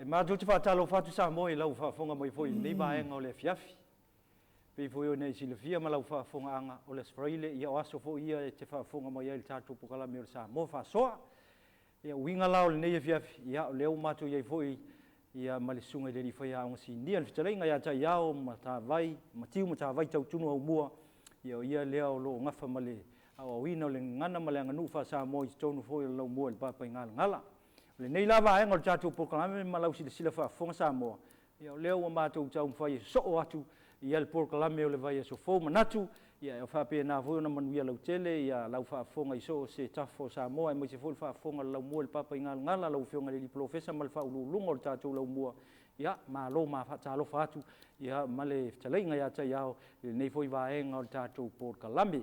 matou te faatalofa atu Samoa i lau faafofoga mai foi i lenei vaega o le afiafi. E pei foi ona e silafia ma lau faafofogaaga, o le Aso Faraile, ia o aso foi ia e te faafofoga mai ai i le tatou polokalame o le Samoa Faasoa. Ia, o uiga la o lenei afiafi, ia o lea ua matou i ai foi ia ma le susuga i le alii faiaoga sinia le fetalaiga ia Taiao Matavai, Matiu Matavai Tautunu Aumua, ia o ia lea o lo o gafa ma le aoaoina o le gagana ma le aganuu faa-Samoa i totonu foi o le Laumua i le Papaigalagala. O lenei la vaega o le tatou polokalame ma lau silasila faafofoga Samoa, ia o lea ua matou taumafai e sosoo atu ia le polokalame o le vaiaso fou manatu, ia e faapena foi ona manuia lautele ia lau faafofoga i so o se tafa o Samoa aemaise foi le faafofoga a le Laumua i le Papaigalagala, lau Afioga i le Alii Polofesa ma le Faauluuluga o le tatou Laumua, ia malo ma faatalofa atu ia ma le fetalaiga ia Taiao i lenei foi vaega o le tatou polokalame.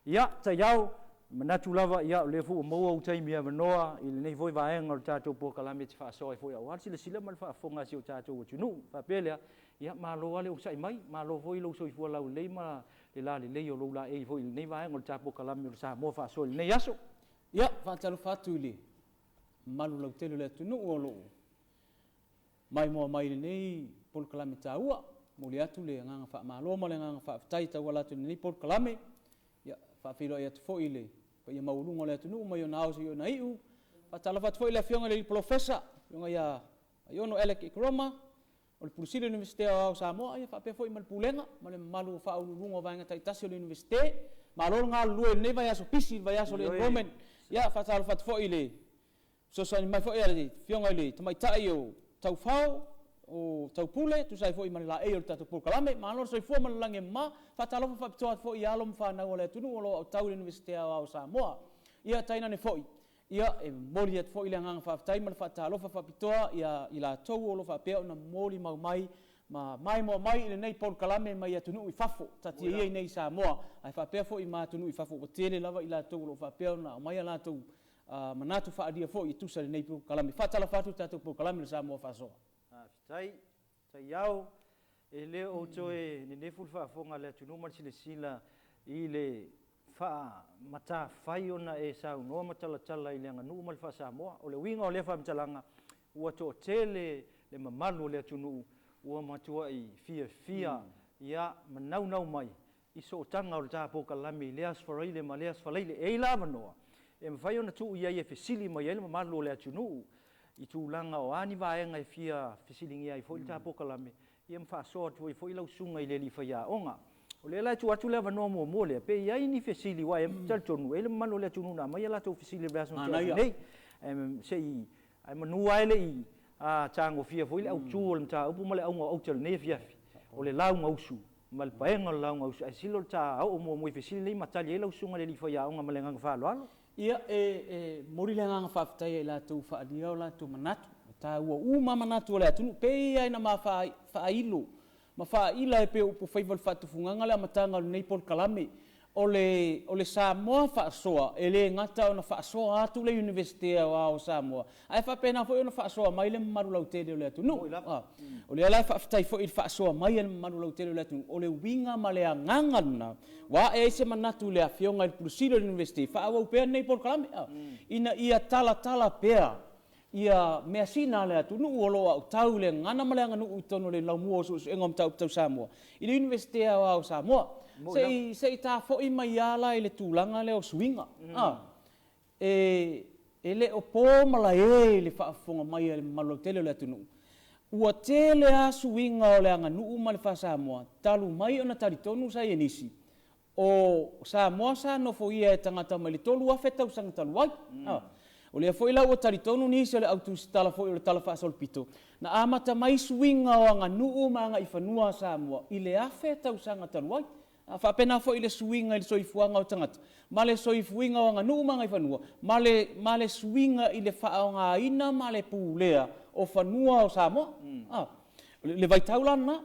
Ia, Taiao, e manatu lava, ia, o lea foi ua maua ou taimi avanoa i lenei foi vaega o le tatou polokalame e te faasoa ai foi aua le silasila ma le faafofoga a si o tatou atunuu. Ona faapea lea, ia, malo lava le onosai mai, malo foi lou soifua laulelei ma le lalelei o lou laei foi i lenei vaega o le tatou polokalame o le Samoa Faasoa i lenei aso. Ia, faatalofa atu i le mamalu lautele o le atunuu o lo o maimoa mai i lenei polokalame taua. E momoli atu le agaga faamalo ma le agaga faafetai e tauala atu i lenei polokalame. Ia, e faafeiloai atu foi i le paia maualuga o le atunuu mai ona ao seia ona iu. E faatalofa atu foi i le Afioga i le Polofesa, le Afioga ia Aiono Alec Ekeroma, o le Pule Sili o le Iunivesite Aoao o Samoa, ia faapea foi ma le Pulega ma le mamalu o Faauluuluga o Vaega taitasi o le Iunivesite. Malo le galulue i lenei vaiaso pisi, le vaiaso o le enrollment. Ia, faatalofa atu foi i le fesoasoani mai foi a le Afioga i le Tamaitai o Taufao, o Taupule, e tusa ai foi ma le laei o le tatou polokalame. Malo le soifua ma le lagi e mama. Faatalofa faapitoa atu foi i alo ma fanau a le atunuu o lo o aotau i le Iunivesite Aoao o Samoa. Ia, tainane foi, ia, e momoli atu foi le agaga faafetai ma le faatalofa faapitoa ia i latou o lo o faapea ona molimau mai ma maimoa mai i lenei polokalame mai atunuu i fafo, taatia ia i inei i Samoa, ae faapea foi ma atunuu i fafo, ua tele lava i latou o lo o faapea ona aumai a latou manatu faaalia foi e tusa i lenei polokalame. Faatalofa atu i le tatou polokalame o le Samoa Faasoa. Faafetai. Taiao, e le o toe nenefu le faafofoga a le atunuu ma le silasila i le faamatafai ona e saunoa ma talatala i le aganuu ma le faa-Samoa. O le uiga o lea faamatalaga, ua toatele le mamalu o le atunuu ua matuai fiafia ia ma naunau mai i sootaga o le ta polokalame i lea Aso Faraile ma lea Aso Faraile. E i ai la avanoa e mafai ona tuu i ai e fesili mai ai le mamalu o le atunuu i tulaga o a ni vaega e fia fesiligia ai foi le ta polokalame, ia ma faasoa atu ai foi lau susuga i le alii faiaoga. O lea la e tuu atu le avanoa muamua lea, pe i ai ni fesili, aua e talitonu e i ai le mamalu o le atunuu na aumai a latou fesili i le vaiaso na tea atu nei, se i, ae manu lava e le i tagofia foi le autu o le mataupu ma le auga o aute o lenei afiafi, o le lauga usu ma le paega o le lauga usu, ae sili o le ta oo muamua i fesili nei ma tali ai lau susuga i le alii faiaoga ma le agaga faaaloalo. Ia, e momoli le agaga faafetai ia i latou ua faaalia o latou manatu. E taua uma lava manatu o le atunuu. E pei lava ina ma faailo ma faaila e pei o upu faiva o le faatufugaga le amataga o lenei polokalame. O le, o le Samoa faasoa, e le gata ona faasoa atu le Iunivesite Aoao o Samoa, ae faapena foi ona faasoa mai le mamalu lautele o le atunuu. O lea la e faafetai foi i le faasoa mai a le mamalu lautele o le atunuu, o le uiga ma le agaga lena ua ae ai se manatu i le Afioga i le Pule Sili o le Iunivesite, faaauau pea lenei polokalame, ina ia talatala pea ia measina a le atunuu o lo o autau i le gagana ma le aganuu i totonu o le Laumua o Suesuega o Mataupu Tau Samoa i le Iunivesite Aoao o Samoa. Se i, se i tafo'i mai lava la i le tulaga lea o suiga. E, e le o po malae i le faafofoga mai a le mamalu lautele o le atunuu, ua tele lava suiga o le aganuu ma le faa-Samoa talu mai ona talitonu saienisi o Samoa sa nofoia e tagata mai le 3,000 tausaga talu ai. O lea foi la ua talitonu nisi o le au tusitala foi o le Tala Faasolopito, na amata mai suiga o aganuu ma agaifanua a Samoa i le 1,000 tausaga talu ai. A faapena foi i le suiga i le soifuaga o tagata, ma le soifuiga o aganuu ma agaifanua, ma le, ma le suiga i le faaaogaina ma le pulea o fanua o Samoa. A, o le, le vaitau la lena.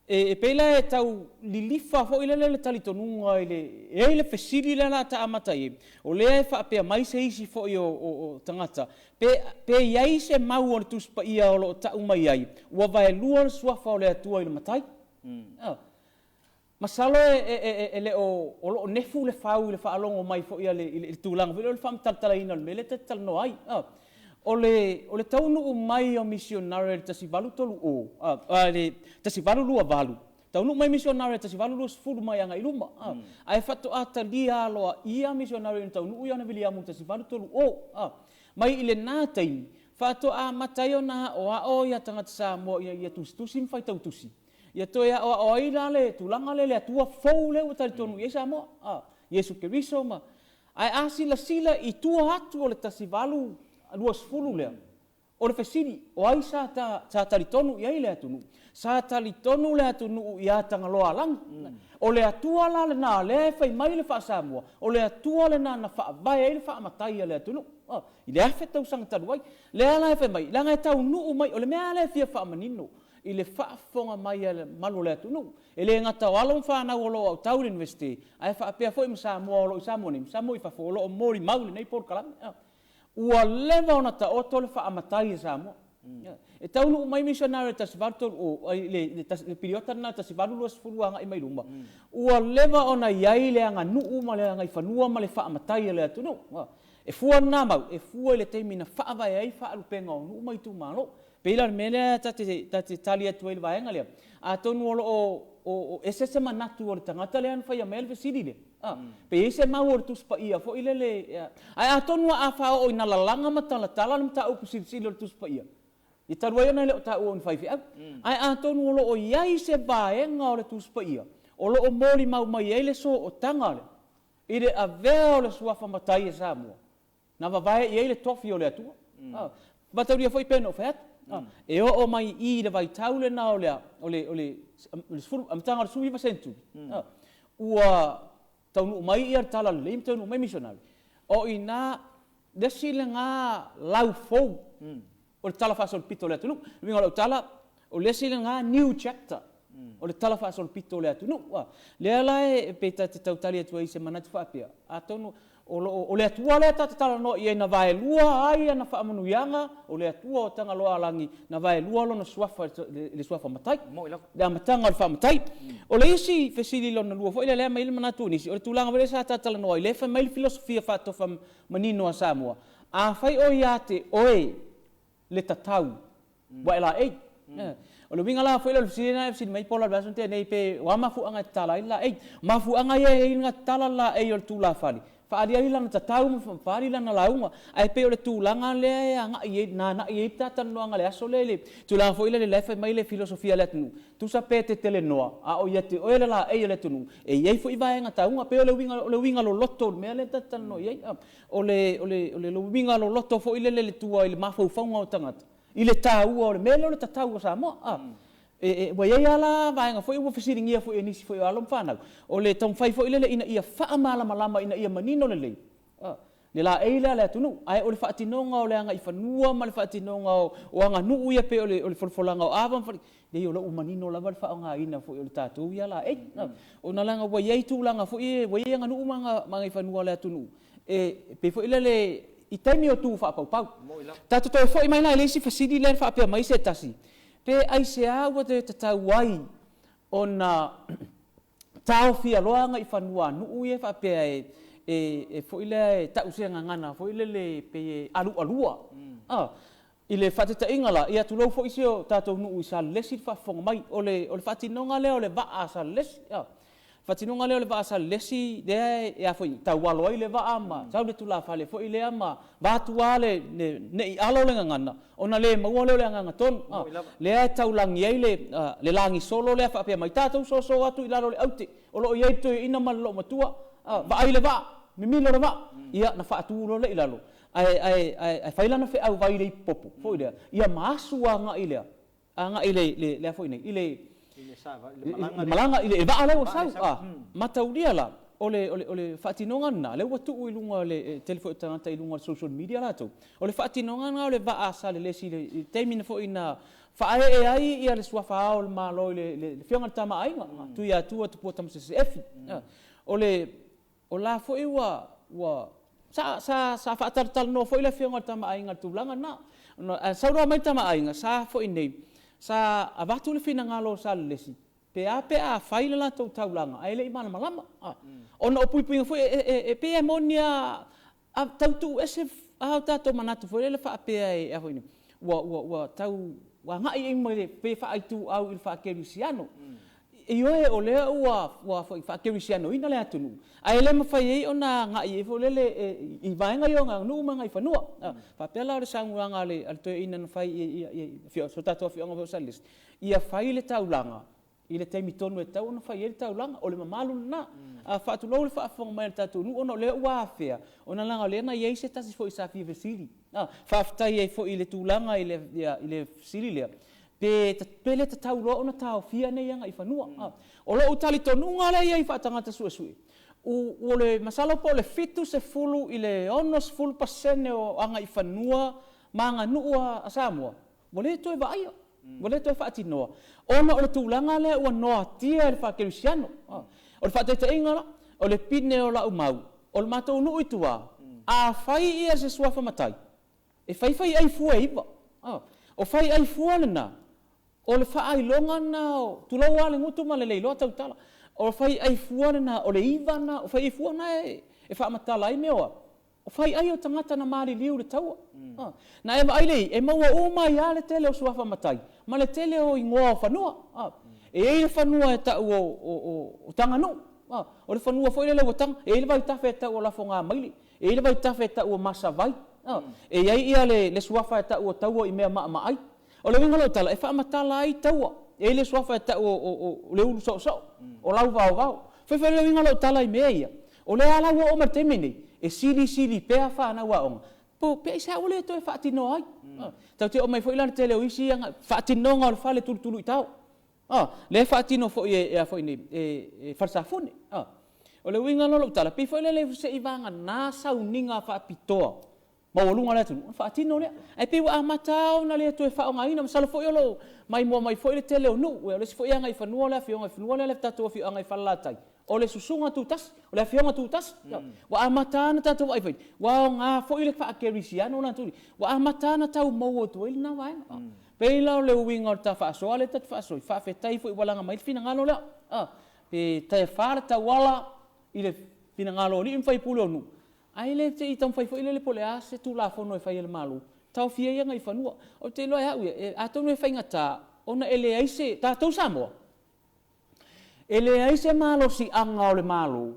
E, e pei la e tau lilifa foi lele le talitonuga i le, e i ai le fesili lea o le a ta amata i ai, o lea e faapea mai se isi foi o, o, o tagata, pe, pe i ai se mau o le Tusi Paia o lo o tau mai ai, ua vaelua le Suafa o le Atua i le Matai. A. Masalo e le o, o lo o nefu le fau i le faalogo mai foi a le, i le tulaga foi lea o le faamatalatalaina o le mea lea ta te talanoa ai. O le, o le taunuu mai o misionare i le 1830, a, le 1828, taunuu mai misionare i le 1820 mai agai i luma, a, ae faatoa talia aloaia misionare ina taunuu Ioane Viliamu i le 1830, a. Mai i lena taimi, faatoa amata ai ona aoao ia tagata Samoa ina ia tusitusi ma faitautusi, ia toe aoao ai la le tulaga lea i le Atua fou lea ua talitonu i ai Samoa, a, Iesu Keriso ma. Ae a silasila i tua atu o le 1820 lea, o le fesili, o ai sa, ta, sa talitonu i ai le atunuu? Sa talitonu le atunuu ia Tagaloaalagi. O le Atua la lena lea e fai mai le faa-Samoa, o le Atua lena na faavae ai le faamatai a le atunuu i le 1000 tausaga talu ai. Lea la e fai mai, leaga e taunuu mai, o le mea lava lea e fia faamanino i le faafofoga mai a le mamalu o le atunuu. E le gata o alo ma fanau o lo o autau i le Iunivesite, ae faapea foi ma Samoa o lo o i Samoa nei ma Samoa i fafo o lo o molimau i lenei polokalame. Ua leva ona taoto le faamatai a Samoa. E taunuu mai misionare i le 1830, i le piliota lena 1820 agai mai luma, ua leva ona i ai le aganuu ma le agaifanua ma le faamatai a le atunuu. E fua lena mau, e fua i le taimi na faavae ai faalupega o nuu ma itumalo. E pei la o le mea lea ta te tali atu ai i le vaega lea, atonu o lo o ese se manatu o le tagata lea na faia maia le fesili lea, pe i ai se mau o le Tusi Paia foi lele, ae atonu a faaoo ina lalaga ma talatala le mataupu silisili o le Tusi Paia, ia talu ai ona e le o taua o ni faifeau. Ae atonu o lo o i ai se vaega o le Tusi Paia o lo o molimau mai ai le sootaga lea i le avea o le suafa matai e Samoa, na vavae i ai le tofi o le Atua. Mataulia foi pei ona ou fai atu, e oo mai i i le vaitau lena o le o le o le amataga o le 19 seneturi, ua taunuu mai ia le talalelei ma taunuu mai misionare. O i ina le isi lena laufou o le talafaasolopito o le atunuu. O le uiga o lau tala, o le isi lena new chapter o le talafaasolopito o le atunuu. Lea la e pei ta te tau tali atu ai i se manatu faapea, atonu o lo o, o le Atua lea ta te talanoa i ai na vaelua ai ana faamanuiaga, o le Atua o Tagaloaalagi na vaelua lona suafa i le suafa matai, le amataga o le faamatai. O le isi fesili lona lua foi lea lea aumai ai le manatu o nisi, o le tulaga foi lea sa ta talanoa ai, lea e fai mai le filosofia faatofa manino a Samoa, afai o ia te oe le tatau, ua e laei. O le uiga la foi lea o le fesili lena e fesili mai Paula i le vaiaso na tea nei, pe o a mafuaaga e tatala ai le laei. O mafuaaga ia e i ai na tatala le laei o le tulafale, faaali ai lana tatau ma faaali lana lauga. Ae pei o le tulaga lea e agai i ai, na agai i ai le ta talanoaga i le aso lea i le tulaga foi lele la e fai mai le filosofia a le atunuu, tusa pe te telenoa, a o ia te oe le laei o le atunuu, e i ai foi vaega tauga. Pei o le uiga, o le uiga loloto o le mea lea ta te talanoa i ai. O le, o le, o le uiga loloto foi lele i le tua i le mafaufauga o tagata, i le taua o le mea lea o le tatau a Samoa. A, e, e, ua i ai lava la vaega foi ua fesiligia foi e nisi foi o alo ma fanau, o le taumafai foi lele ina ia faamalamalama ina ia manino lelei, a, le laei lea a le atunuu, ae o le faatinoga o le agaifanua ma le faatinoga o, o aganuu ia pei o le, o le folafolaga o ava ma fale, leai o lo o ua manino lava le faaaogaina foi o le tatou ia laei. Ona leaga ua i ai tulaga foi ua i ai aganuu ma agaifanua a le atunuu, e pei foi lele i taimi o tu faapaupau. Tatou toe foi mai la i le isi fesili lea na faapea mai se tasi, pe aisea ua toe tatau ai ona taofia loa agaifanua a nuu ia faapea e e foi lea e tau se gagana foi lele pei e alualua. I le faataitaiga la, ia tulou foi si o tatou nuu i Salelesi le faafofoga mai, o le o le faatinoga lea o le vaa a Salelesi, a. Faatinoga lea o le vaa a Salelesi lea e a foi taualo ai le vaa ma sau le tulafale foi lea ma vaeatu lava le ne i alo le gagana ona le maua lea o le agaga tonu, a. Lea e taulagi ai le le lagisolo lea faapea mai, tatou soso atu i lalo o le aute o lo o i ai le toeaina ma le loomatua, a, vaai le vaa, mimilo le vaa. Ia ona faatu loa lea i lalo. Ae, ae, ae, ae fai lana feau vai i le ipupopo foi lea, ia ma asu agai lea, agai i le, le, le a foi nei, i le, i le malaga, i le vaa lea ua sau. A, mataulia la, o le, o le, o le faatinoga lena, lea ua tuu i luga o le tele foi o tagata i luga o le social media latou, o le faatinoga lena o le vaa a Salelesi i le, i le taimi na foi na faaee ai ia le suafa ao o le Malo i le, le, le Afioga i le Tama a Aiga, Tuiatua Tupua Tamasese Efi. O le, O la foi ua, ua, sa, sa, sa faatalatalanoa foi le Afioga i le Tama a Aiga i le tulaga lena. Ona, ae saunoa mai le Tama a Aiga, sa foi nei, sa avatu le finagalo o Salelesi, pe a pe a fai le latou taulaga ae le i malamalama. Ona o puipuiga foi, e, e, e pei e moni lava, a tau tuu ese A o tatou manatu foi lele faapea e a foi nei, ua tau ua agai ai ma le pe faaituau i le faakerisiano. Ioe, o lea ua foi faakerisianoina le atunuu, ae le mafai ai ona agai ai foi lele i vaega ia o aganuu ma agaifanua. Faapea la o le saunoaga a le toeaina na fai i so tatou afioaga foi o Salelesi, ia fai le taulaga i le taimi tonu e tatau ona fai ai le taulaga, o le mamalu lena. A faatulou le faafofoga mai a le tatou nuu ona o lea ua afea, ona leaga o lea na i ai se tasi foi sa fia fesili. Faafetai ai foi i le tulaga i le fesili lea, pe le tatau loa ona taofia nei agaifanua. O lou talitonuga lea e i ai faatagata suesue, o le masalo po o le 70 i le 60% o agaifanua ma aganuu a Samoa, ua le toe vaaia, ua le toe faatinoa, ona o le tulaga lea ua noatia e le faakerisiano. O le faataitaiga la, o le pine o lau mau, o le matou nuu i tua, a fai ia se suafa matai, e fai faiai fua e 9. O faiai fua lena, o le faailoga lena, tulou lava le gutu ma le leiloa tautala, o faiai fua lena, o le 9 lena, o faiai fua lena e faamatala ai mea o a, o faiai o tagata na maliliu i le taua. Na e vaai lea, e maua uma ai lava le tele o suafa matai, ma le tele o igoa o fanua. E i ai le fanua e tau o Taganuu, o le fanua foi lele ua taga, e i ai le vaitafe e tau o Lafogamaile, e i ai le vaitafe e tau o Masavai, e i ai ia le suafa e tau o Taua i mea maamaai. O le uiga o lau tala, e faamatala ai taua, e i ai le suafa e tau o le ulu soosoo, o lauvaovao. Foi foi le uiga o lau tala i mea ia, o lea la ua oo mai le taimi nei, e silisili pea fanau aoga, po pe aisea ua le toe faatinoa ai. Tatou te oo mai foi la i le tele o isi faatinoga o le fale tulutuluitao. Lea e faatino foi e a foi nei, e Falesafune. O le uiga la o lau tala, pei foi lele se i vagana sauniga faapitoa maualuga a le atunuu, ona faatino lea. Ae pei ua amata ona le toe faaaogaina, masalo foi o lo o maimoa mai foi le tele o nuu. O le isi foi agaifanua o le afioga i fanua lea le tatou afioaga i Falelatai, o le susuga Tutasi, o le afioga Tutasi. Ua amata ona tatou vaai foi, ua aoga foi le faakerisiano ua amata ona tau mou atu ai lena vaega. Pei la o le uiga o le ta faasoa lea ta te faasoa, faafetai foi ua laga mai le finagalo lea. Pe taefa le tauala i le finagalo o alii ma faipule o nuu, ae le te i taumafai foi lele po o le a se Tulafono e fai e le Malo, taofia ai agaifanua. Ou te iloa e au ia, atonu e faigata ona e leai se, tatou Samoa, e leai se malosiaga o le Malo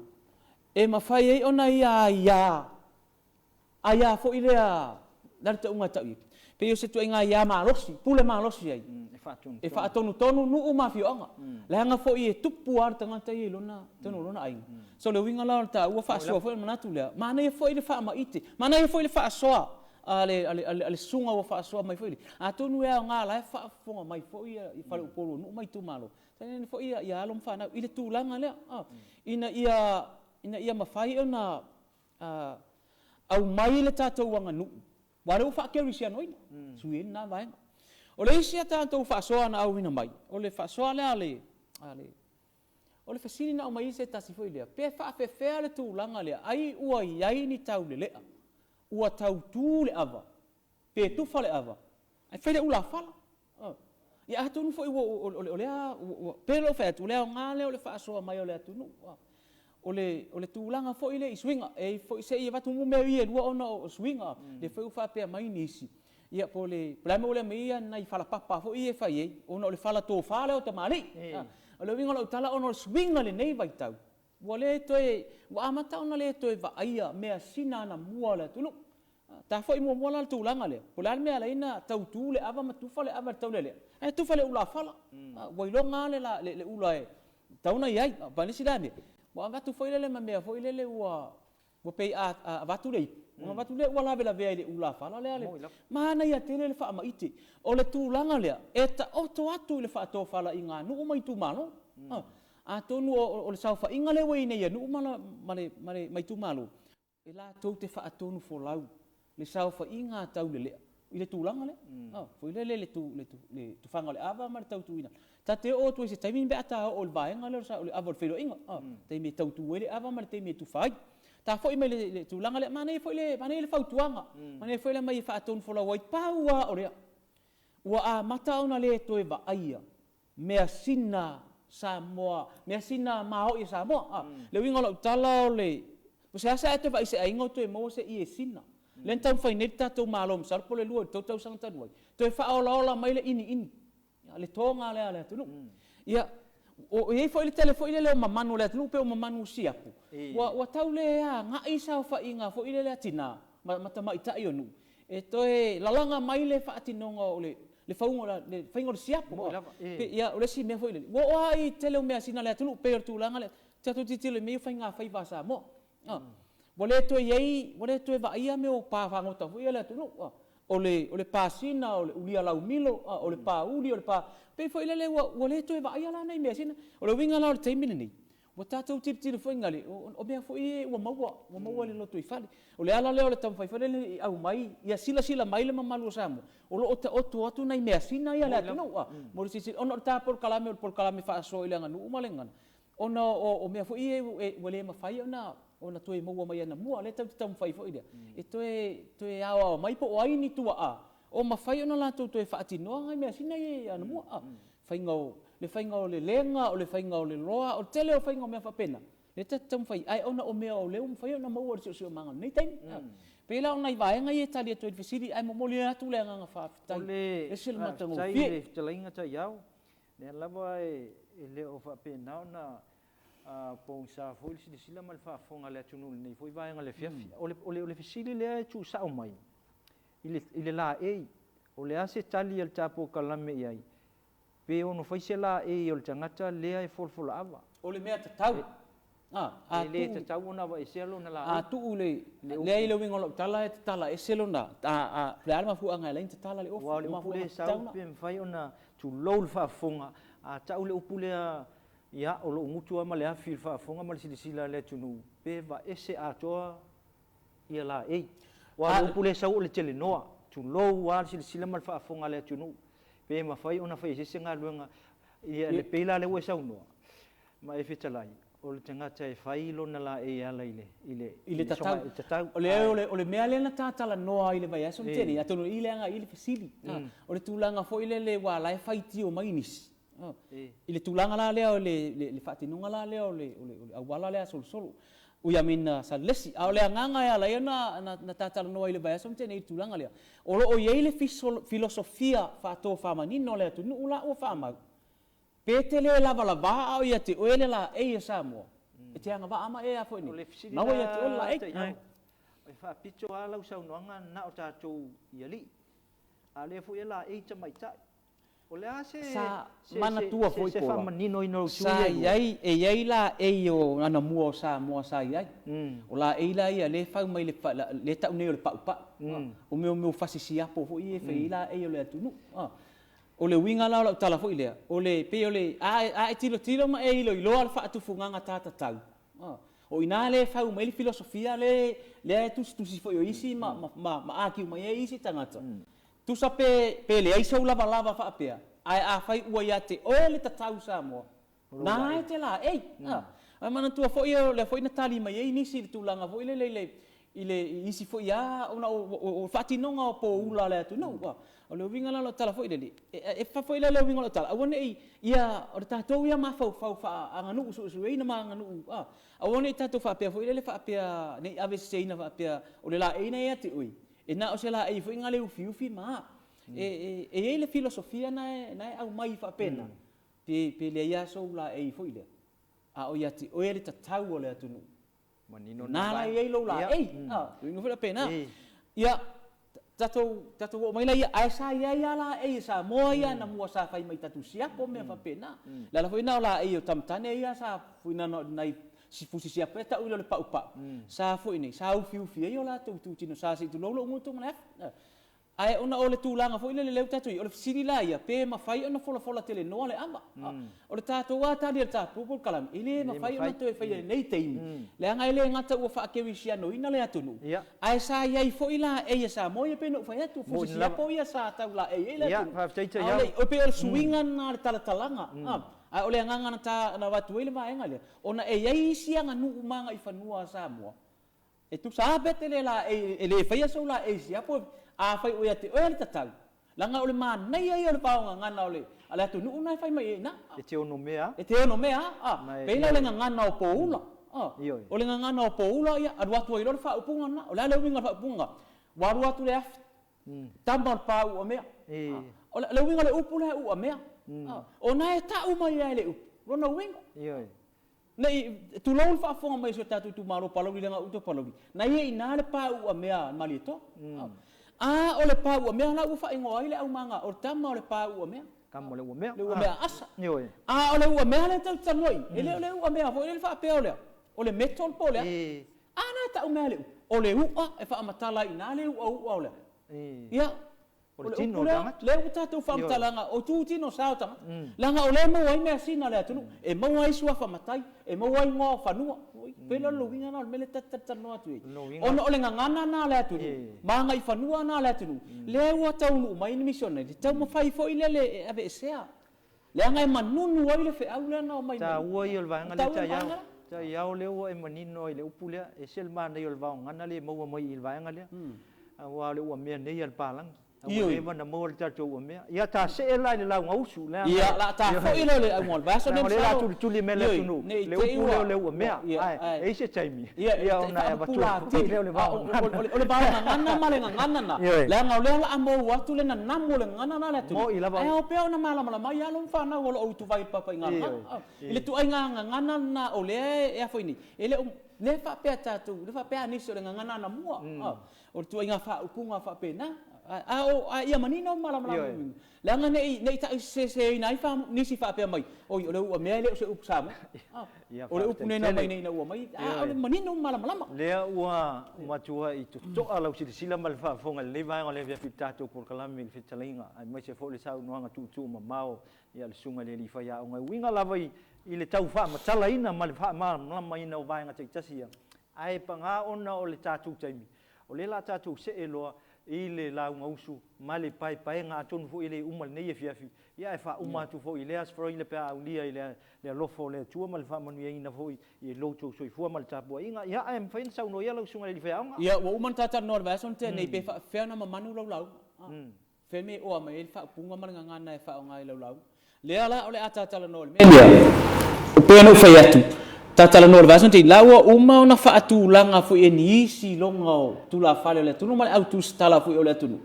e mafai ai ona ia aia, aia foi lea, le a le tauga e tau i ai, pei o se ituaiga aia malosi, pule malosi ai, e faatonutonu nuu ma afioaga. Leaga foi e tupu lava le tagata ia i lona, totonu o lona aiga. So le uiga la o le taua faasoa foi o le manatu lea, manaia foi le faamaite, manaia foi le faasoa a le susuga ua faasoa mai foi le, atonu e aoga la e faafofoga mai foi i faleupolu o nuu ma itumalo, tainane foi ia alo ma fanau i le tulaga lea, ina ia mafai ona aumai le tatou aganuu, aua o lea ua faakerisianoina, sui ai lena vaega. O le isi a tatou faasoa na auina mai, o le faasoa lea a le o le fesili na aumai se tasi foi lea, pe faafefea le tulaga lea, ai ua i ai ni taulelea, ua tautu le ava, pe tufa le ava, ae fai le ulafala. Ia atonu foi o lea, pei ona ou fai atu, o le aoga lea o le faasoa mai o le atunuu. O le tulaga foi lea i suiga, e foi se i avatu mea ia e lua ona o suiga, lea foi ua faapea mai nisi, ia po o le a le mea ua le aumai ai nai falapapa foi ia e fai ai, ona o le fala tofa lea o tamalii. O le uiga o lau tala ona o le suiga i lenei vaitau, ua le toe, ua amata ona le toe vaaia measina anamua a le atunuu. Ta foi muamua la le tulaga lea, po o le a le mea e ala ai ona tautu le ava ma tufa le ava i le taulelea, ae tufa le ulafala. Ua iloga lava le ula e tatau ona i ai. Ma le isi la mea, ua avatu foi lele ma mea foi lele ua pei a avatu le ipu, ona avatu lea ua lavelavea i le ulafala lea. Manaia tele le faamaite. O le tulaga lea, e taoto atu i le faatofalaiga a nuu ma itumalo. Atonu o le saofaiga lea ua i ai nei a nuu ma itumalo, e latou te faatonu folau le saofaiga a taulelea i le tulaga lea. Foi lele le tufaga o le ava ma le tautuina. Ta te oo atu ai i se taimi pe a ta oo i le vaega lea o le ava o le feiloaiga, taimi e tautu ai le ava ma le taimi e tufa ai. Ta foi mai le tulaga lea, manaia foi le, manaia le fautuaga, manaia foi le aumai e faatonu folau ai, pau lava o lea, ua amata ona le toe vaaia measina Samoa, measina maoi a Samoa. Le uiga o lau tala o le, o se asa e toe vaai i se aiga o toe maua se ie sina. Lea na taumafai nei le tatou Malo masalo po o le 2 i le 3 tausaga talu ai, toe faaolaola mai le iniini, le toga lea a le atunuu. Ia, o i ai foi le tele foi lele o mamanu o le atunuu pei o mamanu o siapo, ua tau le agai saofaiga foi lele a tina ma tamaitai o nuu e toe lalaga mai le faatinoga o le fauga, le faiga o le siapo. Ia, o le isi mea foi lele, ua oo lava i le tele o measina a le atunuu pei o le tulaga lea, tatou tilotilo i mea ia o faigafaiva a Samoa. Ua le toe i ai, ua le toe vaaia mea o pa fagota foi ia a le atunuu, o le pasina, o le ulia laumilo, o le pauli, o le pa... Pei foi lele ua le toe vaaia la nai measina. O le uiga la o le taimi lenei, ua tatou tilotilo foi gale, o mea foi ia ua maua, ua maua i le lotoifale. O le ala lea o le taumafai foi lele e aumai, ia silasila mai le mamalu o Samoa, o lo o taoto atu nai measina ia a le atunuu, mo le silasila, ona o le ta polokalame o le polokalame faasoa i le aganuu ma le gagana, ona o mea foi ia ua le mafai ona toe maua mai anamua, lea tatou te taumafai foi lea e toe aoao mai po o ai ni tuaa o mafai ona latou toe faatinoa nai measina ia anamua. Le faiga o le lega, o le faiga o le loa, o le tele o faiga o mea faapena, lea tatou te taumafai, ae ona o mea o lea ua mafai ona maua i le siosiomaga i lenei taimi. Pei la o nai vaega ia e tali atu ai i le fesili, ae momoli atu le agaga faafetai, e ese le matagofie. Faafetai i le fetalaiga Taiao, lea lava e le o faapena ona pogisa foi le silasila ma le faafofoga a le atunuu i lenei foi vaega o le afiafi. O le fesili lea e tuusao mai i le laei, o le a se tali a le ta polokalame i ai, pe ono fai se laei o le tagata lea e folafola ava. O le mea tatau. E le tatau ona aveesea lona laei. A tuu le, leai le uiga o lau tala e tatala ese lona, o le a le mafuaaga e ala ai ona tatala le ofu. Aua o le upu lea e sau pe mafai ona tulou le faafofoga, a tau le upu lea, ia, o lou gutu lava ma le afi i le faafofoga ma le silasila a le atunuu, pe vaese atoa ia laei. Aua o le upu lea e sau o le telenoa, tulou lava le silasila ma le faafofoga a le atunuu, pe mafai ona fai e se isi galuega, ia le pei la lea ua e saunoa ma e fetalai, o le tagata e fai lona laei e ala i le I le tatau. O le, o le mea lea na ta talanoa ai i le vaiaso na tea nei, atonu o i le agai i le fesili. O le tulaga foi lele aua o la e faitio mai nisi, i le tulaga la lea o le faatinoga la lea o le auala lea solosolo, ui I mean Salelesi. A o le agaga e ala ai ona ta talanoa i le vaiaso na tea nei i le tulaga lea, o lo o i ai le filosofia faatofamanino a le atunuu la ua faamau, pe te le lavalava a o ia te oe le laei a Samoa, e te agavaa ma e a foi nei, na ua ia te oe le laei. E faapito lava lau saunoaga na o tatou i alii, a o lea foi e laei tamaitai. O le a se Sa manatua foi se Pola, faamaninoina o itu sa ia e lua? i ai, e i ai laei o anamua o Samoa sa i ai. O laei la ia lea e fau mai le, lea e tau nei o le paupau. O mea o mea o fasi siapo foi ia e fai ai laei o le atunuu. O le uiga la o lau tala foi lea, o le pei o le a e tilotilo ma e iloiloa le faatufugaga ta tatau, o i ina lea e fau mai ai le filosofia lea e tusitusi foi o isi ma argue mai ai isi tagata. Tusa pe leai sou lavalava faapea, ae afai ua ia te oe le tatau Samoa, na e te laei. Ae manatua foi o lea foi na tali mai ai nisi i le tulaga foi lele i le isi foi lava ona o faatinoga o poula a le atunuu. O le uiga la o lau tala foi lele, e foi lea le uiga o lau tala, aua ne i ia, o le tatou ia mafaufau faaaganuu suesueina ma aganuu, aua ne i tatou faapea foi lele faapea, ne i aveseseina faapea o le laei na ia te oe, e na o se laei foi na le ufiufi ma e i ai le filosofia na e aumai faapena, pe leai lava sou laei foi lea, a o ia te oe le tatau o le atunuu. Manino Na la i ai lou laei. Uiga foi faapena. Ia, tatou oo mai laia, ae sa i ai lava laei a Samoa ia anamua sa fai mai tatou siapo ma mea faapena. O le ala foi lena o laei o tamatane ia sa foi na o nai fusi siapo e tau i le paupau, sa foi nei, sa ufiufi ai o latou itutino sa se i tulou lou gutu ma le afi. Ae ona o le tulaga foi lele lea ua tatou i ai, o le fesili la ia, pe mafai ona folafola telenoa le ava. O le tatou lava tali a le tatou polokalame, e le mafai ona toe faia i lenei taimi, leaga e le gata ua faakerisianoina le atunuu, ae sa i ai foi laei a Samoa ia pei ona ou fai atu, fusi siapo ia sa tau laei ai le atunuu. A o le, pei o le suiga lena o le talatalaga. Ae o le agaga na ta na avatu ai le vaega lea, ona e i ai isi aganuu ma agaifanua a Samoa, e tusa lava pe te le laei, e le faia sou laei siapo, afai o ia te oe le tatau, leaga o le manaia ia o le vaogagana o le a le atunuu na e fai mai ai i ina. E te onomea. E te onomea, pei la o le gagana o poula. O le gagana o poula, ia, alu atu ai loa le faaupuga lena. O le a le uiga o le faaupuga? Ua alu atu le afi, tama o le pa uamea. O le uiga o le upu lea uamea, o na e ta'u mai ai le upu lona uiga. Ne i tulou le faafofoga mai o si o tatou itumalo o Palauli, leaga o uta o Palauli, na ia i ina le pa uamea a le Malietoa. A o le pa uamea la ua faaigoa ai le aumaga o le tama o le pa uamea. Tama o le uamea. Le uamea asa. A o le uamea lea tatou te talanoa i, e le o le uamea foi lea faapea o le a? O le metal po o le a? A na e ta'u mai le upu, o le u'a e faamatala ai i ina le u'au'a o le a? Ia, O le tino o le tagata. Lea ua tatou faamatalaga, o itu tino sa o tagata. Leaga o lea e maua ai measina a le atunuu, e maua ai suafa matai, e maua ai igoa o fanua. Pei la o le uiga lena o le mea lea ta te talatalanoa atu ai. Ona o le gagana lena a le atunuu, ma agaifanua lena a le atunuu, lea ua taunuu mai ni misioneri, taumafai foi lele e aveesea. Leaga e manunu ai le feau lea na omai mai. Taua ia o le vaega lea Taiao. Taiao lea ua e manino ai i le upu lea, e ese le manaia o le vaogagana lea e maua mai i le vaega lea. Aua o le uamea nei a le palagi. Ua leva ona maua le tatou uamea. Ia ta see la i le lauga usu. Ia, o le a ta foi lea i le auga o le vaiaso lenei. Leaga o lea o le a tulituli mai e le atunuu le upu lea o le uamea. Ae e i ai se taimi ona e avatua foi lea o le vaogagana. O le vaogagana ma le gagana na, leaga o lea o le a mou atu le nanamu o le gagana na a le atunuu. Ae ao pea ona malamalama ai alo ma fanau o lo o utuvai i le papaigalagala. I le tuaiga gagana lena o lea e afoi nei, e le o lea faapea tatou, lea faapea a nisi o le gagana anamua. O le tuaiga faaupuga faapena. A o a ia manino ma malamalama uiga, leaga ne i ta'iseseina ai nisi faapea mai, oi, o le uamea e le o se upu Samoa. O le upu nei na aumai nei ina ua mai, a o le manino ma malamalama. Lea ua matuai toto'a lau silasila ma le faafofoga i lenei vaega o le afiafi i le tatou polokalame i le fetalaiga aemaise foi le saunoaga tuutuumamao a le Susuga i le Alii Faiaoga e uiga lava i le tau faamatalaina ma le faamalamalamaina o vaega taitasi ia. Ae paga ona o le tatou taimi, o lea la a tatou see loa i le lauga usu ma le paepaega, atonu foi e le uma lenei afiafi, ia ae faauma atu foi i lea Aso Faraile pe a aulia i le alofa o le Atua ma le faamanuiaina foi i lo outou soifua ma le tapuaiga. Ia, ae mafai ona saunoa ia lau Susuga i le Alii Faiaoga. Ia, ua uma ona ta talanoa i le vaiaso na tea nei, pe faapefea ona mamanu lau lauga. Fea mea e oa mai ai le faaupuga ma le gagana e faaaoga i lau lauga. Lea la o le a ta talanoa i le mea lea, e pei ona ou fai atu, ta talanoa i le vaiaso lenei, la ua uma ona faatulaga foi e nisi iloga o tulafale o le atunuu ma le au tusitala foi o le atunuu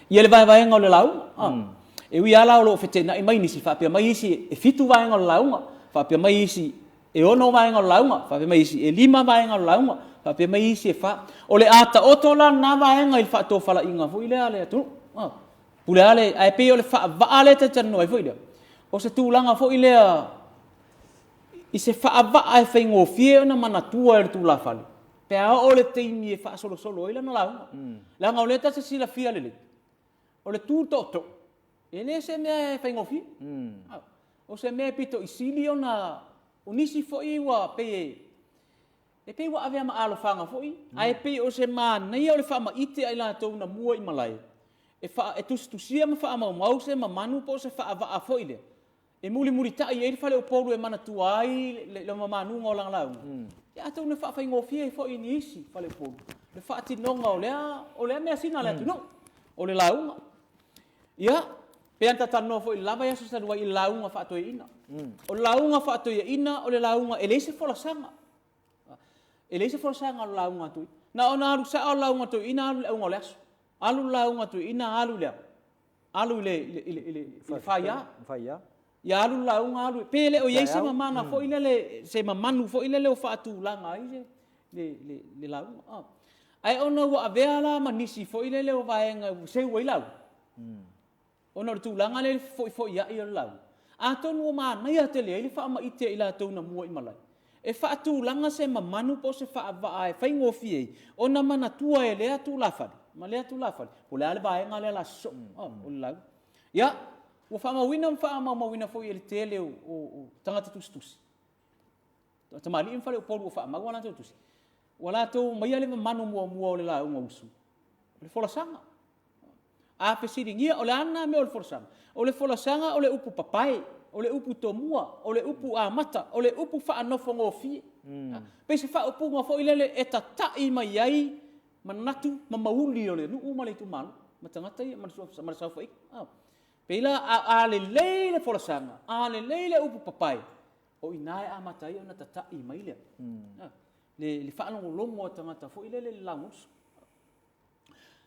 ia le vaevaega o le lauga. E ui lava la o lo o feteenai mai nisi, faapea mai isi e fitu vaega o le lauga, faapea mai isi e ono vaega o le lauga, faapea mai isi e lima vaega o le lauga, faapea mai isi e fa. O le a taoto la lena vaega i le faatofalaiga foi lea a le atunuu. Pule lava le, ae pei o le faavaa lea e talatalanoa ai foi lea, o se tulaga foi lea i se faavaa e faigofie ona manatua e le tulafale, pe a oo le taimi e faasolosolo ai lana lauga. Leaga o lea ta te silafia lelei, o le tu tootoo, e le se mea e faigofie. O se mea e pito i sili ona o nisi foi ua pei e e pei ua avea ma alofaga foi, ae pei o se manaia o le faamaite a i latou na mua i malae, e faa e tusitusia ma faamaumau se mamanu po o se faavaa foi lea, e mulimulita'i ai le faleupolu e manatua ai le mamanuga o lana lauga, ia atonu e faafaigofie ai foi i nisi faleupolu le faatinoga o lea o lea measina a le atunuu, o le lauga. Ia, pei ona ta talanoa foi i le la vaiaso talu ai i le lauga faatoeaina. O le lauga faatoeaina o le lauga e leai se folasaga. E leai se folasaga o le lauga a toeaina. Na ona alu sao le lauga a toeaina alu i le auga o le aso. Alu le lauga a toeaina alu i le a? Alu i le i le i le i le faia. Faia. Ia alu le lauga alu, pe le o i ai se mamana foi lele, se mamanu foi lele o faatulaga ai le le le le lauga. Ae ona ua avea la ma nisi foi lele o vaega ua seu ai lauga, ona o le tulaga lea i le fefoifoiai o le lauga, atonu ua manaia tele ai le faamaite a i latou na mua i malae, e faatulaga se mamanu po o se faavaa e faigofie ai ona manatua e lea tulafale ma lea tulafale po o le a le vaega lea o le a sosoo o le lauga. Ia, ua faamauina ma faamaumauina foi e le tele o tagata tusitusi, tamalii ma faleupolu ua faamau a latou tusi, ua latou aumaia le mamanu muamua o le lauga usu, o le folasaga. A fesiligia, o le a lena mea o le folasaga? O le folasaga o le upu papae, o le upu tomua, o le upu amata, o le upu faanofogofie. Pei se faaupuga foi lele e tata'i mai ai manatu ma mauli o le nuu ma le itumalo ma tagata ia ma le saofaiga. Pei la a lelei le folasaga, a lelei le upu papae, o i ina e amata ai ona tata'i mai le le faalogologo a tagata foi lele i le lauga usu.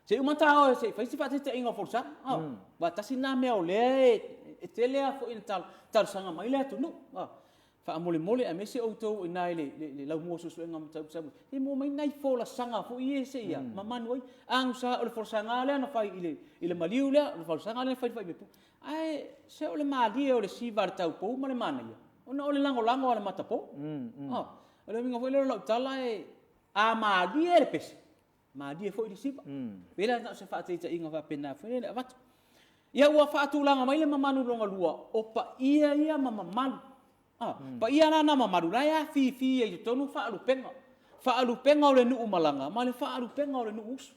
Se i uma ta oe se i fai se faataitaiga o folasaga. Aua tasi lena mea o lea e tele lava foi ina talosaga mai le atunuu. Faamolemole aemaise outou i ina i le laumua o suesuega o mataupu Samoa, se i maua mai nai folasaga foi ia se i mamanu ai. Agusa o le folasaga lava lea na fai i le maliu lea, o le folasaga lea na fai i le faimea ae se o le malie o le siva a le taupou ma le manaia, ona o le lagolago a le matapo. O le uiga foi lea o lau tala, a malie le pese, malie foi le siva. E pei la na o se faataitaiga faapena foi lele e avatu. Ia ua faatulaga mai le mamanu lona lua, o paia ia ma mamalu. A, paia la na mamalu, la e afifi ai i totonu faalupega. Faalupega o le nuu malaga ma le faalupega o le nuu uso.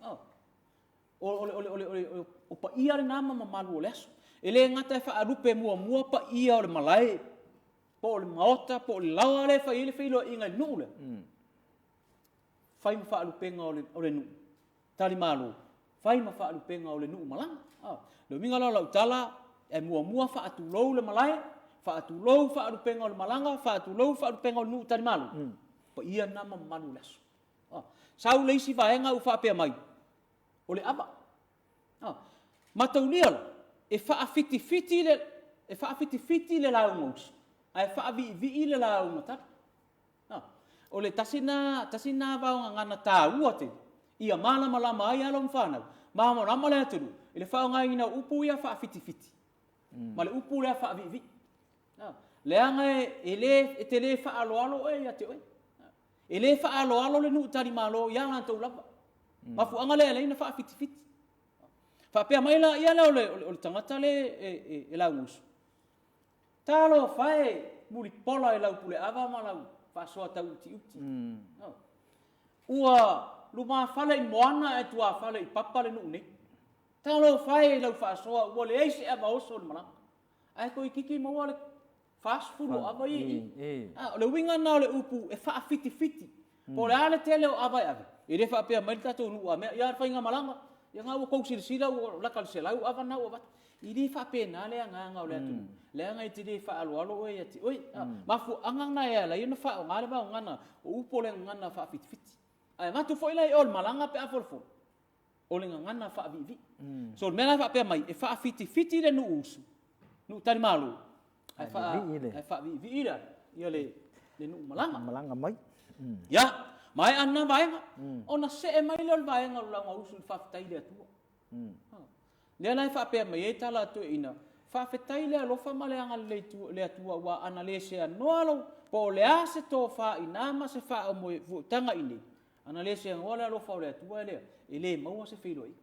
A, o paia lena ma mamalu o le aso. E le gata e faalupe muamua paia o le malae, po o le maota, po o le laoa lea e fai ai le feiloaiga i le nuu lea, fai ma faalupega o le nuu talimalo, fai ma faalupega o le nuu malaga. O le uiga la o lau tala, e muamua faatulou le malae, faatulou faalupega o le malaga, faatulou faalupega o le nuu talimalo, paia lena ma mamalu o le aso. Sau le isi vaega ua faapea mai, o le ava. Mataulia la, e faafitifiti le, e faafitifiti le lauga uso, ae faaviivii le lauga tali. O le tasi lena, tasi lena vaogagana taua tele ia malamalama ai alo ma fanau, malamalama le atunuu i le faaaogaina o upu ia faafitifiti ma le upu lea faaviivii. Leaga e le, e te le faaaloalo oe ia te oe. E le faaaloalo le nuu talimalo ia latou lava. Mafuaaga lea e ala ai ona faafitifiti. Faapea mai laia lea o le tagata lea e lauga uso, Talofa e, mulipola i lau puleava ma lau faasoa tauutiuti. Ua lumafale i moana ae tuafale i papa le nuu nei. Talofa e i lau faasoa ua leai se ava oso i le malaga. Ae toeitiiti maua le 40 o ava ia i i. O le uiga lena o le upu e faafitifiti. Po o le a le tele o ava e ave, e le faapea mai le tatou nuu a mea, ia le faigamalaga, ia na ua tou silasila ua lata i le 100 ava na ua avatu. E le faapena le agaga o le atunuu, leaga e te le faaaloalo oe ia te oe. Mafuaaga na e ala ai ona faaaoga le vaogana o upu o le gagana faafitifiti. Ae avatu foi la i o i le malaga pe a folafoli, o le gagana faaviivii. So o le mea la e faapea mai, e faafitifiti le nuu usu, nuu talimalo, ae faaviivii le le nuu malaga. Malaga mai. Ia, maea lena vaega, ona see mai lea o le vaega o le lauga usu i le faafetai i le Atua. Lea la e faapea mai ai tala a toeaiina, faafetai le alofa ma le agalelei o le Atua aua ana le seanoa lou, po o le a se tofa i ina ma se faamoemoetaga i inei, ana le seanoa le alofa o le Atua e lea, e le maua se feiloaiga.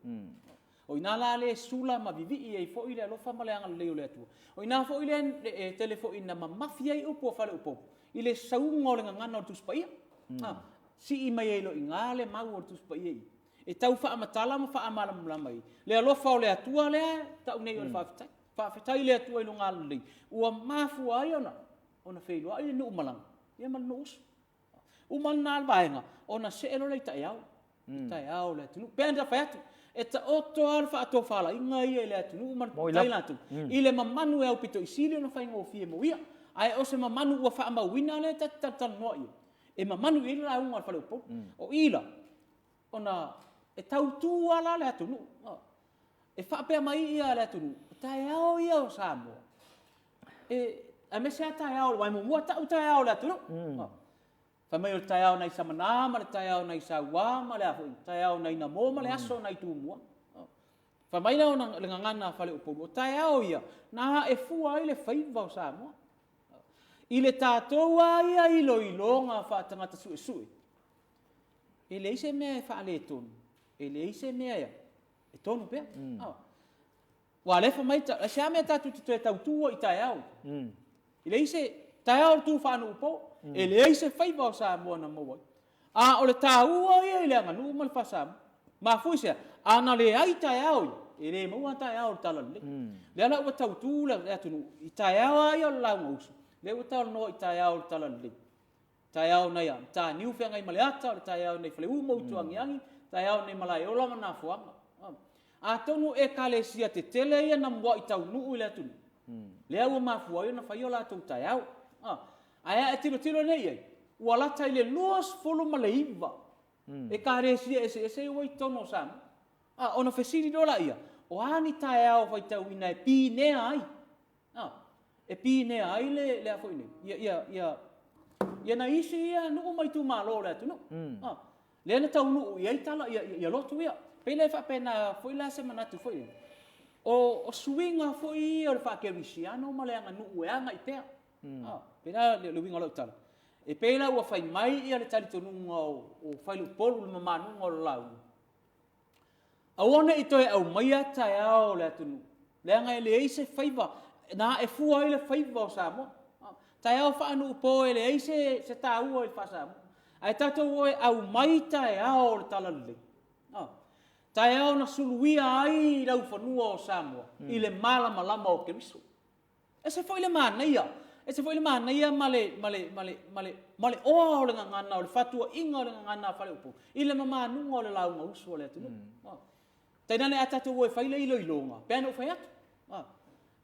O i ina la lea e sula ma vivii ai foi le alofa ma le agalelei o le Atua. O i ina foi lea e tele foi ina mamafi ai upu a faleupolu i le sauga o le gagana o le Tusi Paia. Sii mai ai loa i ina le mau o le Tusi Paia i i. E tau faamatala ma faamalamalama ai le alofa o le Atua lea e tau nei o le faafetai. Faafetai i le Atua i lona agalelei ua mafua ai ona feiloai le nuu malaga ia ma le nuu uso. Uma lena vaega ona see loa lea i taeao, i taeao o le atunuu. Pe ana fai atu, e taoto lava le faatofalaiga ia i le atunuu ma le tai latou i le mamanu e aupito i sili ona faigofie mo ia. Ae o se mamanu ua faamauina lea ta te talatalanoa i ai, e mamanu i ai le lauga a le faleupolu. O i la, ona e tautu lava la le atunuu. E faapea mai ia le atunuu, o taeao ia o Samoa, e, aemaise lava taeao, aua e muamua tau taeao o le atunuu. Fai mai o le taeao nai Samana ma le taeao nai Saua ma le a foi, taeao nai Namo ma le aso nai Tumua. Fai mai la le gagana a Faleupolu, o taeao ia na ae fua ai le faiva o Samoa. I le tatou lava ia iloiloga faatagata suesue, e leai se mea e faaletonu, e leai se mea e tonu pea. Aua o lea e fai mai, e se a mea tatou te toe tautu ai i taeao? E leai se taeao o le tu faanuupo, e leai se faiva o Samoa na maua ai. A o le taua ia i le aganuu ma le faa-Samoa. Mafua i se a? A na leai taeao ia, e le maua taeao o le Talalelei. Lea la ua tautu le atunuu i taeao lava ia o le lauga uso, lea ua talanoa i taeao o le Talalelei. Taeao nai a Mataniu Feagaimaleata, o le taeao nai Faleu ma Utuagiagi, taeao nai Malaeola ma Nafoaga. Atonu ekalesia tetele ia na muai taunuu i le atunuu, lea ua mafua ai ona fai o latou taeao. Ae a e tilotilo nei i ai, ua lata i le 29 ekalesia eseese ia ua i totonu o Samoa. A, ona fesili loa laia, O a ni taeao faitauina e pinea ai? A, e pinea ai le, le a foi nei, ia, ia, ia, ia nai isi ia nuu ma itumalo o le atunuu. A, lea na taunuu i ai tala, ia, ia, ia lotu ia. Pei la e faapena foi la se manatu foi lele, o, o suiga foi ia o le faakerisiano ma le aganuu e agai pea. A, pei la le, le uiga o lau tala, e pei la ua fai mai ia le talitonuga o, o Faleupolu i le mamanuga o le lauga, Aua ne i toe aumaia taeao o le atunuu, leaga e leai se faiva na ae fua ai le faiva o Samoa. Taeao faanuupo e leai se, se taua i le faa-Samoa. Ae tatou o e aumai taeao o le Talalelei. Taeao na suluia ai laufanua o Samoa i le malamalama o Keriso. Ese foi le manaia, ese foi le manaia ma le, ma le, ma le, ma le, ma le oa o le gagana, o le fatuaiga o le gagana a Faleupolu i le mamanuga o le lauga usu a le atunuu. Mm. Tainane a tatou o e fai le iloiloga, pe ana ou fai atu,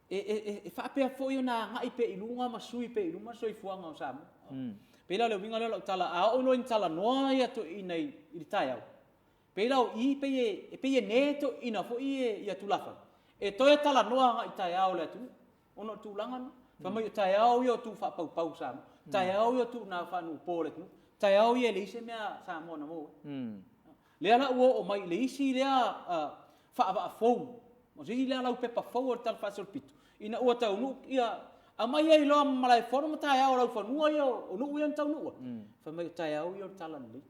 e, e, e, e faapea foi ona agai pea i luga ma sui pea i luma le soifuaga o Samoa. Pei la o le uiga lea o lau tala, a oo loa ina talanoa ia toeaiina i, i le taeao, Pei la o i pei e, e pei e ne toeaiina foi e, ia tulafale, e toe talanoa agai taeao o le atunuu, ona o le tulaga lena. Fai mai o taeao ia o tuu faapaupau Samoa, taeao ia o tuu na faanuupo o le atunuu, taeao ia e leai se mea Samoa na maua ai. Lea la ua oo mai i le isi lea faavaa fou, o se isi lea laupepa fou o le Tala Faasolopito, ina ua taunuu ia, aumai ai loa ma Malaefono ma taeao o laufanua ia o nuu ia na taunuu ai, fai mai o taeao ia o le Talalelei.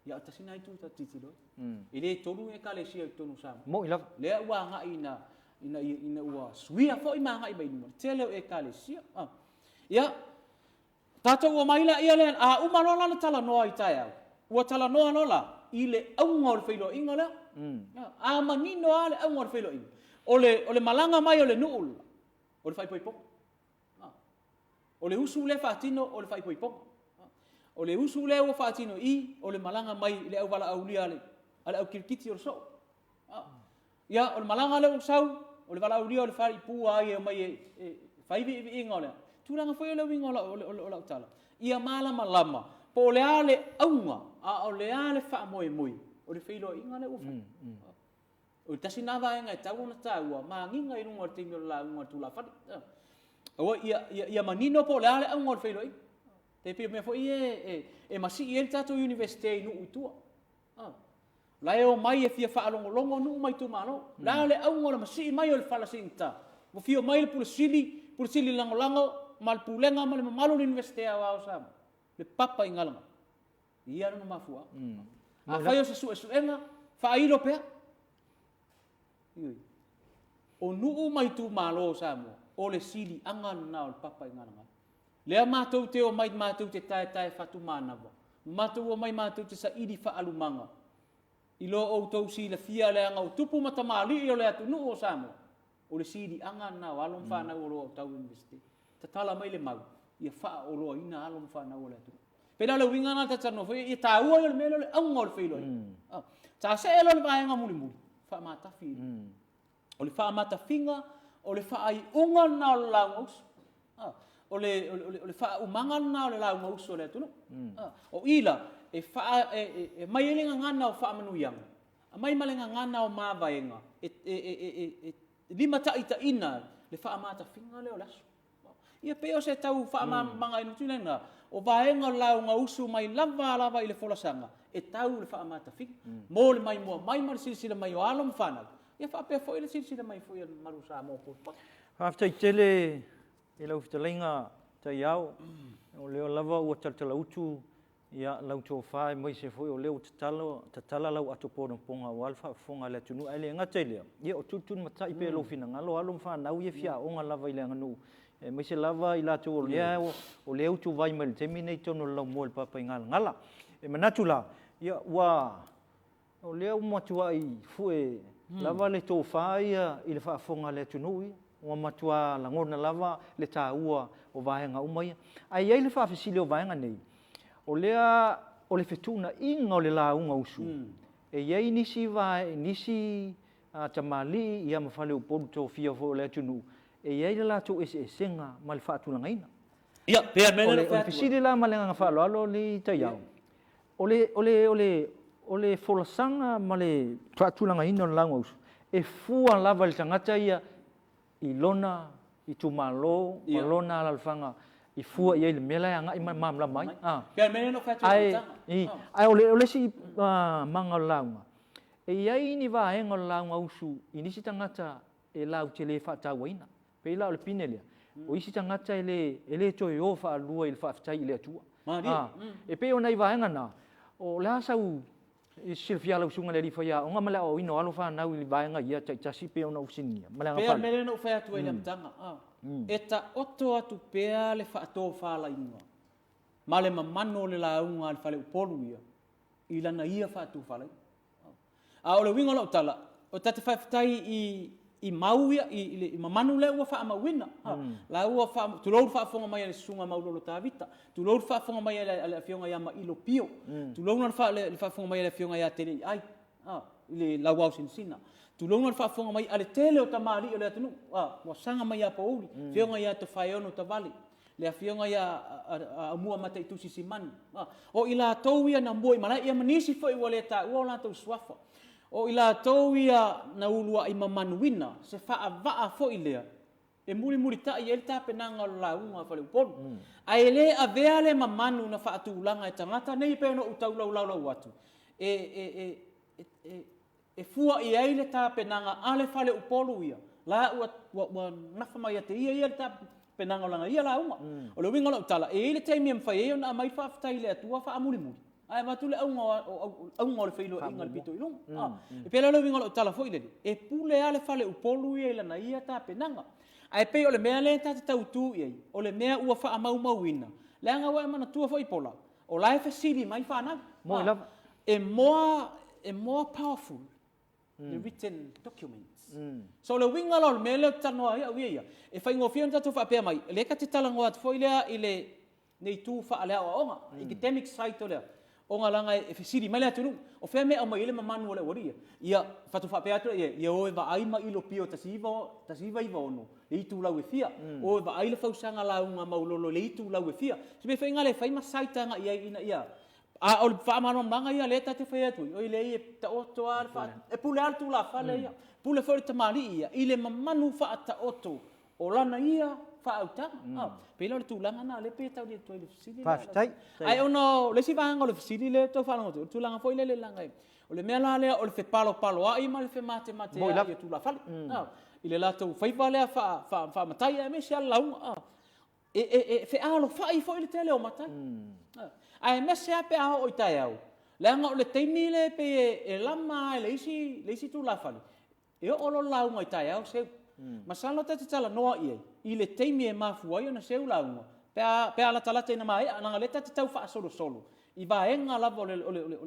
Ia, tasi lena itu ta te tilotilo ai. E le tolu ni Ekalesia i totonu o Samoa. Mo'i lava. Lea ua agai ina, ina, ina ua suia foi ma agai mai i luma le tele o Ekalesia. Ah. Ia, tatou omai laia lea, a uma loa la ona talanoa i taeao, ua talanoa loa la i le auga o le feiloaiga lea. A manino lava le auga o le feiloaiga, o le, o le malaga mai o le nuu lela, o le faaipoipoga. O le usu lea e faatino o le faaipoipoga. O le usu lea ua faatino i i, o le malaga mai i le auvalaaulia a le, a le aukirikiti o le soo. Ia, o le malaga lea ua sau, o le valaaulia o le faipua ai e omai e, e fai viiviiga o le a. Tulaga foi o le uiga o lau, o, o, o lau tala, ia malamalama po o le a le auga, a o le a le faamoemoe o le feiloaiga lea ua fai. O le tasi lena vaega e tatau ona taua, magiga i luga o le taimi o le lauga a le tulafale. Aua ia, ia, ia manino po o le a le auga o le feiloaiga. E pei o mea foi ia e, e, e masii ai le tatou Iunivesite i nuu i tua. O la e omai e fia faalogologo nuu ma itumalo. O le a le auga o le masii mai o le fala siigata. Ua fia omai le Pule Sili, Pule Sili Lagolago ma le Pulega ma le mamalu o le Iunivesite Aoao o Samoa, le papa i Galagala. Ia lona mafuaaga. Afai o se suesuega, faailo pea. Ioe. O nuu ma itumalo o Samoa, o le siliaga lena o le papa i Galagala. Lea matou te omai matou te taetae fatumanava, matou omai matou te saili faalumaga, i lo outou silafia leaga o tupu ma tamalii o le atunuu o Samoa, O le siliaga lena o alo ma fanau o lo o aotau i le Iunivesite. Tatala mai le mau, ia faaoloaina alo ma fanau o le atunuu. Pei la o le uiga lena ta te talanoa foi, ia taua ia o le mea lea o le auga o le feiloaiga. Ta see loa i le vaega mulimuli, faamatafi i luga. O le faamatafiga, o le faaiuga lena o le lauga uso. O le, o le, o le faaumaga lena o le lauga uso a le atunuu. O i la, e, faa, e, e, e aumai ai le gagana o faamanuiaga, Aumai ma le gagana o mavaega e, e, e, e, e limataitaiina ai le faamatafiga lea o le aso. Ia pei o se tau faamalamalamaga atu lena, o vaega o le lauga usu mai lava lava i le folasaga e tau i le faamatafiga, mo le maimoa mai ma le silasila mai o alo ma fanau, ia faapea foi le silasila mai foi a le mamalu o Samoa potopoto. Faafetai tele i lau fetalaiga Taiao, o lea lava ua talatalautu Ia, lau tofa aemaise foi o lea ua tatalo, tatala lau ato ponapoga aua le faafofoga a le atunuu. Ae le gata i lea, ia o tulitulimatai pea i lou finagalo, alo ma fanau ia e fia aoga lava i le aganuu, aemaise lava i latou o lea o lea e utuvai mai i le taimi lenei i totonu o le laumua i le Papaigalagala. E manatu la, ia ua O lea ua matuai fue lava le tofa ia i le faafofoga a le atunuu ia, ua matua lagona lava le taua o vaega uma ia. Ae i ai le faafesili o vaega nei, o lea o le fetuunaiga o le lauga usu, e i ai nisi vae, nisi tamalii ia ma faleupolu tofia foi o le atunuu, e i ai le latou eseesega ma le faatulagaina. Ia, pei o le mea lea na ou fai atu ai. O le fesili la ma le agaga faaaloalo alii Taiao, o le, o le, o le. O le folasaga ma le faatulagaina o le lauga uso, e fua lava i le tagata ia i lona itumalo ma lona alalafaga i fua i ai le mea la e agai ma malamalama ai. Pei o le mea lea na ou fai atu ai i le amataga. Ae o le isi maga o le lauga, e i ai ni vaega o le lauga usu i nisi tagata e latou te le faatauaina. Pei la o le pine lea, o isi tagata e le toe o faalua i le faafetai i le Atua. E pei o nai vaega na, o le a sau silafia lau susuga i le alii faiaoga ma le aoaoina o alo fanau i vaega ia taitasi pei ona ou fesiligia. Ma le agaga Pei o le mea lea na ou fai atu ai i le amataga, e taoto atu pea le faatofalaiga ma le mamano o le lauga a le faleupolu ia i lana ia faatofalaiga. A o le uiga o lau tala, o ta te faafetai i i mau ia, i le mamanu lea ua faamauina. La ua faa, tulou le faafofoga mai a le Susuga Maulolo Tavita, tulou le faafofoga mai a le Afioga ia Mailo Pio, tulou le faafofoga mai a le Afioga ia Teleiai i le Lauao Sinasina, tulou le faafofoga mai a le tele o tamalii o le atunuu ua saga mai ia Pouli, Afioga ia Tofaeono Tavale, le Afioga ia Aumua Mataitusi Simanu. O i latou ia na mua i malae, ia ma nisi foi ua le taua o latou suafa. O i latou ia na uluai mamanuina se faavaa foi lea e mulimulitai ai le tapenaga o le lauga a Faleupolu. Ae le avea le mamanu na faatulaga e tagata nei e pei ona ou tau laulaulau atu, e fua i ai le tapenaga a le Faleupolu ia, la ua nafa mai ia te ia ia le tapenaga o lana ia lauga. O le uiga o lau tala, e i ai le taimi e mafai ai ona aumai le faafetai i le Atua faamulimuli, ae avatu le auga o le feiloaiga i le pito i luga. E pei la o le uiga o lau tala foi lele, e pule lava le Faleupolu ia i lana ia tapenaga. Ae pei o le mea lea ta te tau tu i ai, o le mea ua faamaumauina, leaga ua e manatua foi Pola, o la e fesili mai fanau. Moi lava. E more, e more powerful the written documents. So o le uiga la o le mea lea ou te talanoa ai au ia ia, e faigofie ona tatou faapea mai, o lea ta te talanoa atu foi lea i le itu faaleaoaoga, academic side o lea, ona leaga e fesili mai le atunuu, o fea mea e aumai ai le mamanu o le aualii ia? Ia, faatoa faapea atu lea, ia o e vaai ma ilopia o 1996 le itulau e fia, o e vaai le fausaga lauga maulolo i le itulau e fia. Se mea foi lena e fai ma cite agai i ai ina ia... A o le faamalamalamaga ia lea ta te fai atu ai, oi leai e taoto lava le faa... e pule lava le tulafale ia, pule foi le tamalii ia i le mamanu faataoto o lana ia faautaga. E pei la o le tulaga lena lea pei e tau atu ai i le fesili lea. Faafetai. Ae ona o le isi vaega o le fesili lea e tau faalogo atu, o le tulaga foi lele leaga o le mea la lea o le fepalopaloai ma le fematemateai o tulafale i le latou faiva lea faamatai aemaise lava le lauga. E fealofai foi le tele o matai, aemaise lava pe a oo i taeao, leaga o le taimi lea e pei e lama lava e le isi tulafale, e oo loa le lauga i taeao seu. Masalo ta te talanoa i ai i le taimi e mafua ai ona seu lauga pe a latalata ina maea, leaga o lea ta te tau faasolosolo i vaega lava o le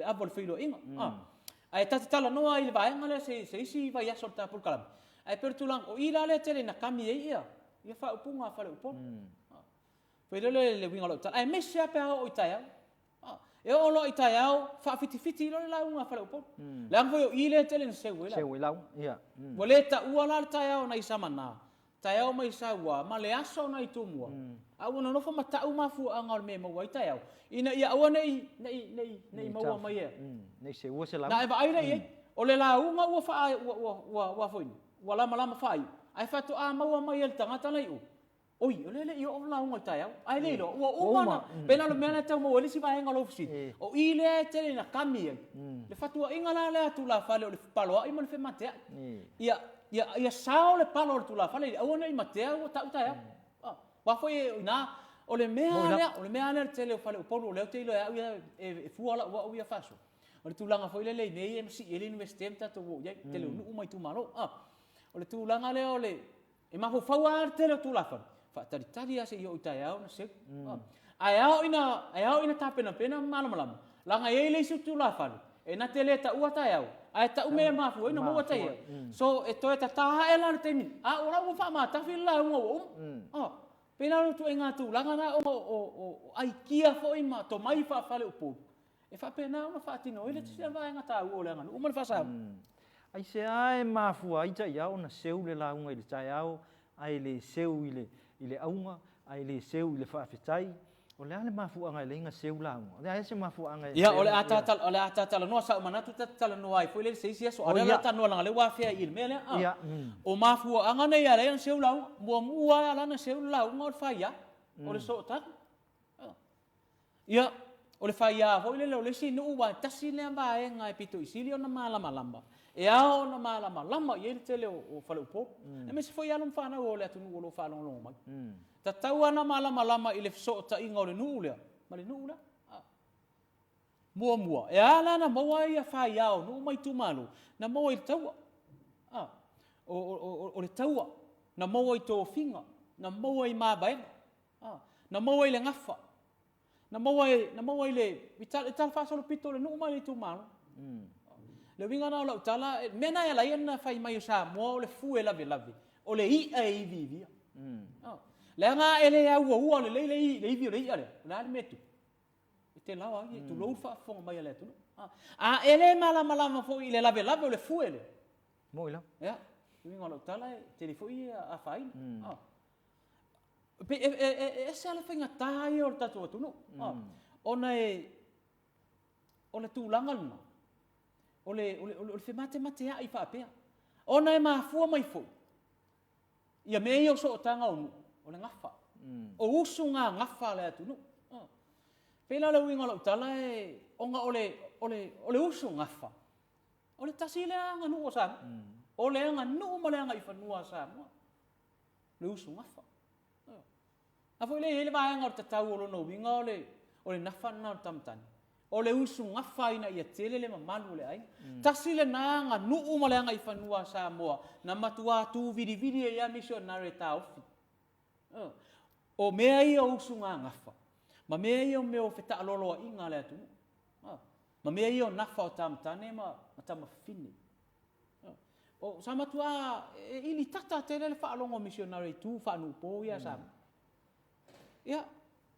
ava o le feiloaiga. Ae ta te talanoa ai i le vaega lea se isi vaiaso o le ta polokalame, ae pei o le tulaga, o i la lea e tele ina kami ai ia faaupuga a faleupolu. Foi lea le uiga o lau tala, aemaise lava pe a oo i taeao. E oo loa i taeao, faafitifiti loa le lauga a faleupolu. Leaga foi o i lea e tele ina seu ai lauga. Ua le taua la le taeao nai Samana, taeao mai Saua ma le aso nai Tumua, a ua nonofo ma tau mafuaaga o le mea e maua ai taeao, ina ia aua ne i maua mai e. Ne i seua se lauga. Na e vaai lea i ai, o le lauga ua faa, ua foi, ua lamalama faaiu, ae faatoa maua mai e le tagata la i o, oi, o lea e le i oo le lauga i le taeao, ae le iloa, ua uma ona, pei la o le mea lea e tau maua ai le isi vaega o lou fesili, o i lea e tele ina kami ai, le fatuaiga la lea a tulafale o le fepaloai ma le femateai, ia sao le palo o le tulafale, ia aua ne i matea ua tau taeao. Aua foi o i ina, o le mea lea, o le mea lea o le tele o faleupolu, o lea ou te iloa e au ia, e fua lau au ia faasoa, o le tulaga foi lele i mea ia e masii ai le Iunivesite ma tatou o i ai, tele o nuu ma itumalo. O le tulaga lea o le, e mafaufau lava le tele o tulafale, faatalitali lava seia oo i taeao ona seu. Ae ao ina, ae ao ina tapenapena ma malamalama, leaga e i ai le isi tulafale, e na te le taua taeao, ae tau mea e mafua ai ona maua taeao. So, e toe tata ae la le taimi, a o la ua faamatafi le lauga ua uma. Pei la o le ituaiga tulaga lena ona o aikia foi ma tomai faa-faleupolu, e faapena ona faatino ai le isi vaega taua o le aganuu ma le faa-Samoa. Aisea e mafua ai taiao ona seu le lauga i le taeao, ae le seu i le auga, ae le seu i le faafetai, O le a le mafuaaga e leai na seu lauga? O le a ea se mafuaaga e Ia, o le a ta, o le a ta talanoa, sa ou manatu ta te talanoa ai foi lele se isi aso, a o lea o le a talanoa leaga o lea ua afea i i le mea lea, a. O mafuaaga nei e ala ai ona seu lauga. Muamua lava e ala ona seu le lauga o le faia, o le sootaga. Ia, o le faia foi lele o le isi nuu, aua e tasi lea vaega e pito i sili ona malamalama, e ao ona malamalama i ai le tele o faleupolu, aemaise foi alo ma fanau o le atunuu o lo o faalogologo mai. Tatau lava ona malamalama i le fesootaiga o le nuu lea ma le nuu lea. Muamua, e a la ona maua ai faia o nuu ma itumalo? Na maua i le taua. O le taua, na maua i tofiga, na maua i mavaega, na maua i le gafa, na maua i, na maua i le, i tala faasolopito o le nuu ma le itumalo. Le uiga lena o lau tala, o le mea lena e ala ai ona fai mai o Samoa o le fue lavelave, o le i'a e iviivia. Leaga a e le auaua lelei le ivi o le i'a lea, o le a le mea e tupu? E te laoa ai, tulou le faafofoga mai a le atunuu. A e le malamalama foi i le lavelave o le fue lea, Moni lava. Ia, le uiga o lau tala e tele foi afaina. E ese lava le faigata ia o le tatou atunuu, ona o le tulaga lena, o le fematemateai faapea, ona e mafua mai foi ia mea ia o sootaga o nuu, o le gafa, o usugagafa a le atunuu. E pei la o le uiga o lau tala, ona o le usugafa, o le tasi lea aganuu a Samoa, o le aganuu ma le agaifanua a Samoa, le usugafa. A foi lea e i ai le vaega o le tatau o lona uiga o le nafa lena o le tama tane, o le usugafa ina ia tele le mamalu o le aiga. Tasi lena aganuu ma le agaifanua a Samoa na matuā tuvilivili ai lava misionare e taofi. O mea ia o usugagafa ma mea ia o mea o fetaaloloaiga a le atunuu, ma mea ia o nafa o tama tane ma tama fafine. O, sa matuā e ilitata tele le faalogo a misionare i tu faanuupo ia a Samoa. Ia,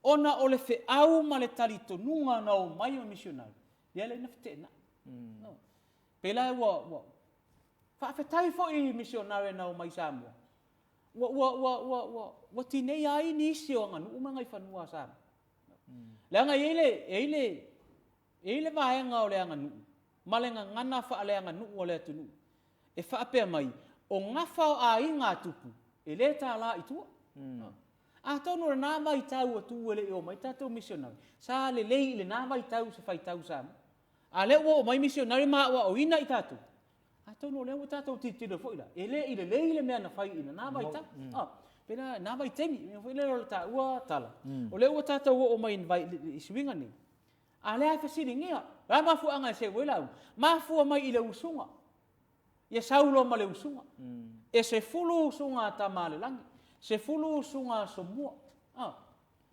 ona o le feau ma le talitonuga na omai ma misionare, lea la na feteenai. Pei la ua, ua faafetai foi i misionare na omai i Samoa, ua, ua, ua, ua, ua, ua tineia ai nisi o aganuu ma agaifanua a Samoa. Leaga e i ai le, e i ai le, E i ai le vaega o le aganuu ma le gagana faaleaganuu a le atunuu e faapea mai, o gafa o aiga a tupu, e le tālā i tua. Atonu o lena vaitau ua tu e le i oo mai tatou misionare, sa lelei i lena vaitau se faitau Samoa. A o lea ua oo mai misionare ma aoaoina i tatou, atonu o lea ua tatou tilotilo foi la, e le i lelei le mea na fai i lena vaitau. Pe la, lena vaitaimi, mea foi lea o le taua tala, o lea ua tatou oo mai i suiga nei, A o lea e fesiligia, o le a mafuaaga e seu ai lauga? Mafua mai i le usuga. Ia sau loa ma le usuga. E 10 usuga a Tamaalelagi, 10 usuga a Somua, a.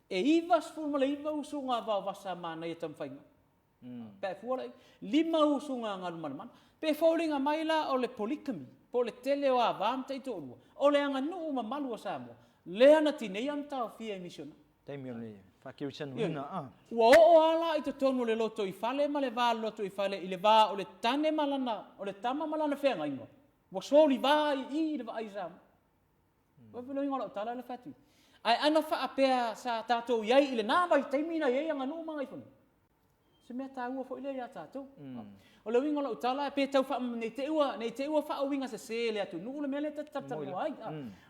E 99 usuga a Vaovasa a Manaia Tamafaiga. Pe a e fua la i ai, 5 usuga a Galumalemana. Pe foliga mai la o le polygamy, po o le tele o ava ma taitoalua, o le aganuu mamalu a Samoa, lea na tineia ma taofia e misionare. Taimi o le faakerisianoina, a. Ua oo lava la i totonu o le lotoifale ma le va o le lotoifale i le va o le tane ma lana, o le tama ma lana feagaiga, ua soliva ai i i i le vaai a Samoa. Ua iloa o lau tala lea e fai atu. Ae ana faapea sa tatou i ai i lena vaitaimi na i ai aganuu ma agaifanua, o se mea taua foi lea ia tatou. O le uiga o lau tala, pe tau faa, ne i te i ua, ne i te i ua faauiga sese e le atunuu le mea lea ta te talatalanoa ai.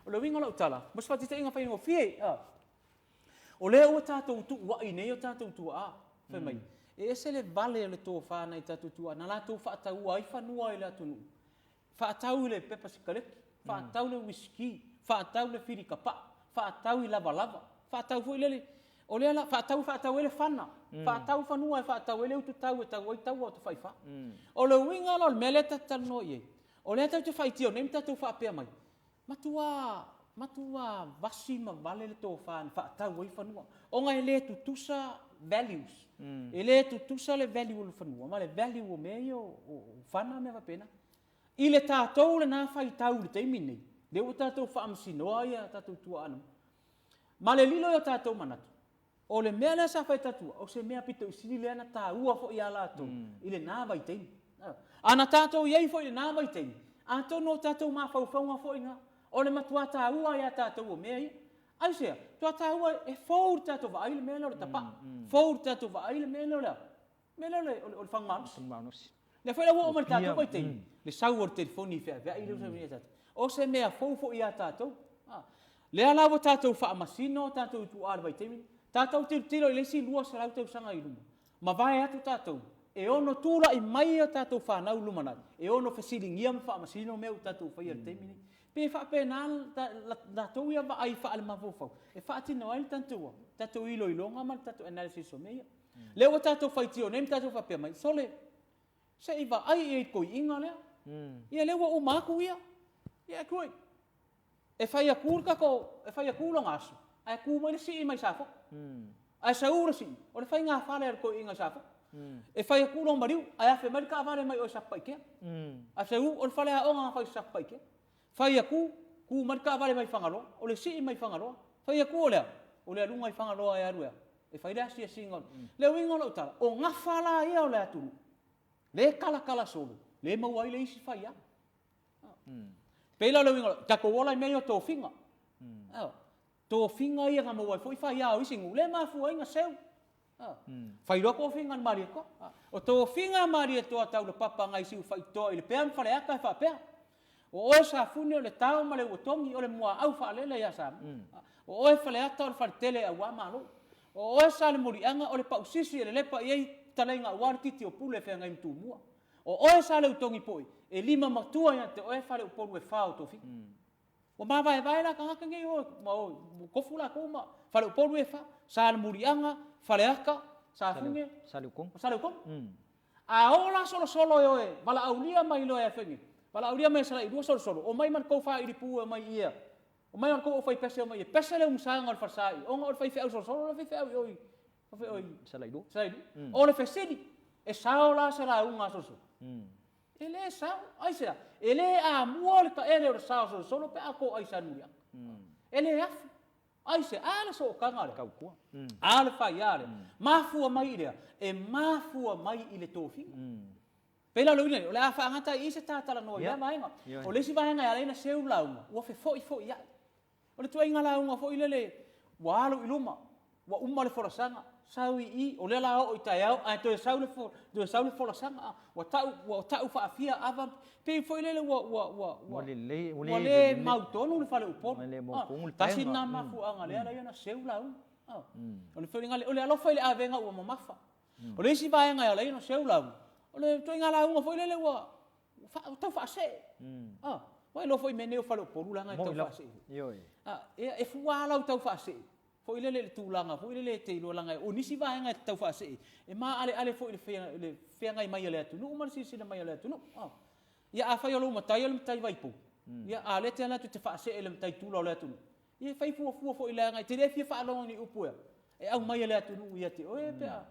O le uiga o lau tala, mo se faataitaiga faigofie, o lea ua tatou tuuai nei o tatou tuaa, fai mai, e ese le vale o le tofa nai tatou tuaa na latou faataua ai fanua i le atunuu, faatau i le pepa sikaleki, faatau le uisiki, faatau le filikapa'a, faatau i lavalava, faatau foi lele, o lea la, faatau e faatau ai le fana, faatau fanua e faatau ai le ututau e tau ai taua o tafaifa. O le uiga la o le mea lea ta te talanoa i ai, o lea tatou te faitio nei ma tatou faapea mai, Matua, matua vasi ma vale le tofa na faatau ai fanua, ona e le tutusa values. E le tutusa le value o le fanua ma le value o mea ia o fana ma mea faapena. I le tatou lena faitau i le taimi lenei, lea ua tatou faamasinoa ia tatou tuaana ma le lilo i o tatou manatu, o le mea lea sa fai e tatou, o se mea pito i sili lea na taua foi ia latou i lena vaitaimi. A na tatou i ai foi i lena vaitaimi, atonu o tatou mafaufauga foi na, o le matua taua ia tatou o mea ia. Aisea? Faatoa taua e fou le tatou vaai i le mea lea o le tapaa, fou le tatou vaai i le mea lea o le a? Le mea lea o le fagu malosi. Lea foi la ua oo mai i le tatou vaitaimi, le sau o le telefoni feaveai lea ua sau nei ia tatou. O se mea fou foi ia tatou. Lea la ua tatou faamasino tatou ituaa i le vaitaimi lenei. Tatou tilotilo i le isi 200 tausaga i luma, mavae atu tatou, e ono tulai mai a tatou fanau i le lumanai, e ono fesiligia ma faamasino mea ua tatou faia i le taimi lenei. Pe faapena latou ia vaai faale-mafaufau e faatino ai le tatou iloiloga ma le tatou analysis o mea ia. Lea ua tatou faitio nei ma tatou faapea mai, sole, se i vaai i ai i le toeaina lea. Ia lea ua uma atu ia. Ia e e fai atu le tatou, e fai atu lona aso, ae tu mai le sii mai Safotu. Ae sau le sii, o le faigafale a le toeaina i Safotu. E fai atu lona maliu, ae afe mai le taavale mai o i Satupaitea. Ae sau, o le faleaoga na fai i Satupaitea. Fai atu, tu mai le taavale mai Fagaloa, o le sii mai Fagaloa. Fai atu o le a? O le aluga i Fagaloa e alu e a? E fai le asiasiga o le... Le uiga o lau tala, o gafa la ia o le atunuu, lea e talatala solo, lea e maua ai le isi faia. Pei la o le uiga, tatou ola i mea ia o tofiga. Tofiga ia na maua ai foi faia o isi nuu, lea e mafua ai na seu. Fai loa tofiga a le Malietoa. O tofiga a Malietoa taulapapa nai Siufaitoa i Lepea ma Faleata e faapea, O oe Safune o le tao ma le uatogi o le muaau faalele ia Samoa. O oe Faleata o le faletele aua Malo. O oe Salemuliaga o le pausisi e lelepa i ai fetalaiga aua le titi o Pule e feagai ma Tumua. O oe Saleutogipoe e lima matua ia te oe faleupolu e fa o tofiga. Ua mavaevae la tagata nei o ma o tofu latou ma faleupolu e fa, Salemuliaga, Faleata, Safune, Saleutogi. Saleutogi. A o la solosolo e o e valaaulia mai loa e afengi, valaaulia mai e Salailua solosolo, omai ma le tou faailipu e omai i ia, omai ma le tou aufaipese e omai i ia, pese le umusaga o le falesa i, ona o le faifeau solosolo le faifeau i o i, o i Salailua. Salailua. O le fesili, e sao la se lauga a solosolo? E le sao. Aisea? E le amua le taele o le sao solosolo pe a to'a i Salemuliaga. E le afu. Aisea? A le sootaga lea. Tautua. A le faia lea. Mafua mai i lea? E mafua mai i le tofiga. Pei la o le uiga lea, o le a faagata ai i i se ta talanoa i lea vaega. O le isi vaega e ala ai ona seu le lauga, ua fefoifoia'i. O le tuaiga lauga foi lele ua alu i luma, ua uma le folasaga, sau i i, o lea la oo i taeao ae toe sau le toe sau le folasaga, ua tau ua tau faafia ava, pei foi lele ua ua ua ua le ua le mautonu le faleupolu. Tasi lena mafuaaga lea ala ai ona seu lauga. O le foliga o le alofa i le avega ua mamafa. O le isi vaega e ala ai ona seu lauga, o le ituaiga lauga foi lele ua tau faasee. Ua iloa foi i mea nei o faleupolu leaga e tau faasee. Ia, e fua lava lau tau faasee foi lele i le tulaga foi lele e te iloa leaga o nisi vaega e te tau faasee, e maaleale foi i le feagai mai a le atunuu ma le silasila mai a le atunuu. Ia afai o lou matai o le matai vaipou, ia a o lea e te alu atu e te faasee i le matai tula o le atunuu, ia e fai fuafua foi leaga e te le fia faalogo i ni upu e aumai e le atunuu ia te oe pe a.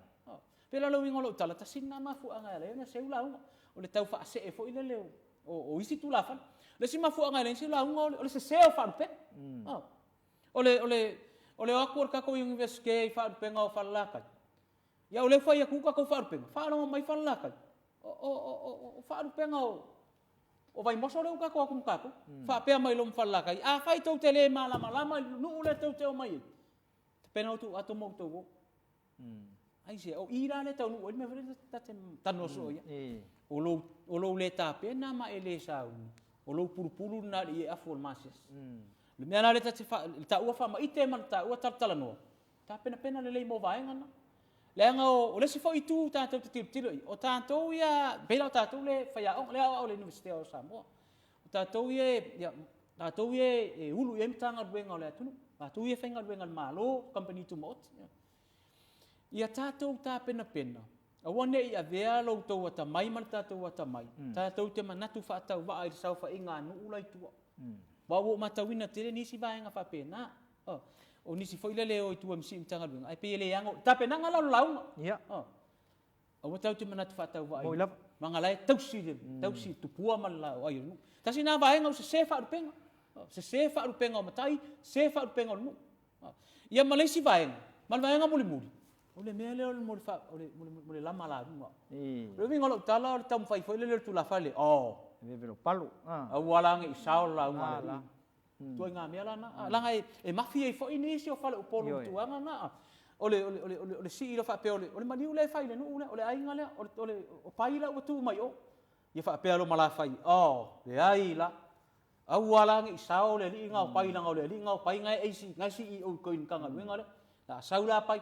Pei la o le uiga o lau tala, tasi lena mafuaaga e ala ai ona seu lauga, o le tau faasee foi lele o isi tulafale. O le isi mafuaaga e ala ai ona seu lauga o le sese o faalupega. O le o atu o le tatou Iunivesite i faalupega o Falelatai, ia o lea ua fai atu tatou faalupega, faalogo mai Falelatai, o faalupega o Vaimoso lea ua tatou o atu ma tatou. Faapea mai loa ma Falelatai, afai tou te le malamalama i le nuu lea tou te omai ai, tapena outou ato ma outou o. Aisea? O i la lea e taunuu ai le mea foi lea ta te talanoa soo i ai. O lou, o lou le tapena ma e le sauni, o lou pulupulu lena i le ieafu o le masiasi. O le mea la lea ta te fa, le taua faamaite ma le taua talatalanoa, tapenapena lelei mo vaega na. Leaga o le isi foi itu tatou te tilotilo i ai, o tatou ia, pei la o tatou lea e faiaoga, lea e aoao i le Iunivesite o Samoa. O tatou ia e, ia, tatou ia e ulu i ai Matagaluega o le atunuu, tatou ia e faigaluega a le Malo, kamupani tumaoti. Ia tatou tapenapena, aua ne i avea lo outou atamai ma le tatou atamai, tatou te manatu faatauvaa i le saofaiga a nuu la i tua. Aua ua ou matauina tele nisi vaega faapena. O nisi foi lele e o i tua e masii Matagaluega, ae pei e le ano, tapenaga la o le lauga. Aua tatou te manatu faatauvaa i leaga la e tausi le tausi le tupua ma le laoai o le nuu. Tasi lena vaega ua sese faalupega, sese faalupega o matai, sese faalupega o le nuu. Ia ma le isi vaega, ma le vaega mulimuli, o le mea lea o le mo le lama lauga. O le uiga o lau tala o le taumafai foi lele o le tulafale, oh, Vevelo palu. Aua la ne i sao le lauga a le alii. Ituaiga mea la na, leaga e mafi ai foi nisi o faleupolu i tulaga na. O le, o le, o le, o le sii loa faapea o le, o le maliu lea e fai i le nuu lea, o le aiga lea, o le, o le, o Pai la ua tu mai i o. Ia faapea loa Malafai, oh, leai la, aua la ne i sao le alii na o Pai, leaga o le alii na o Pai na e na e CEO i tai i le Matagaluega lea. O le a sau la Pai,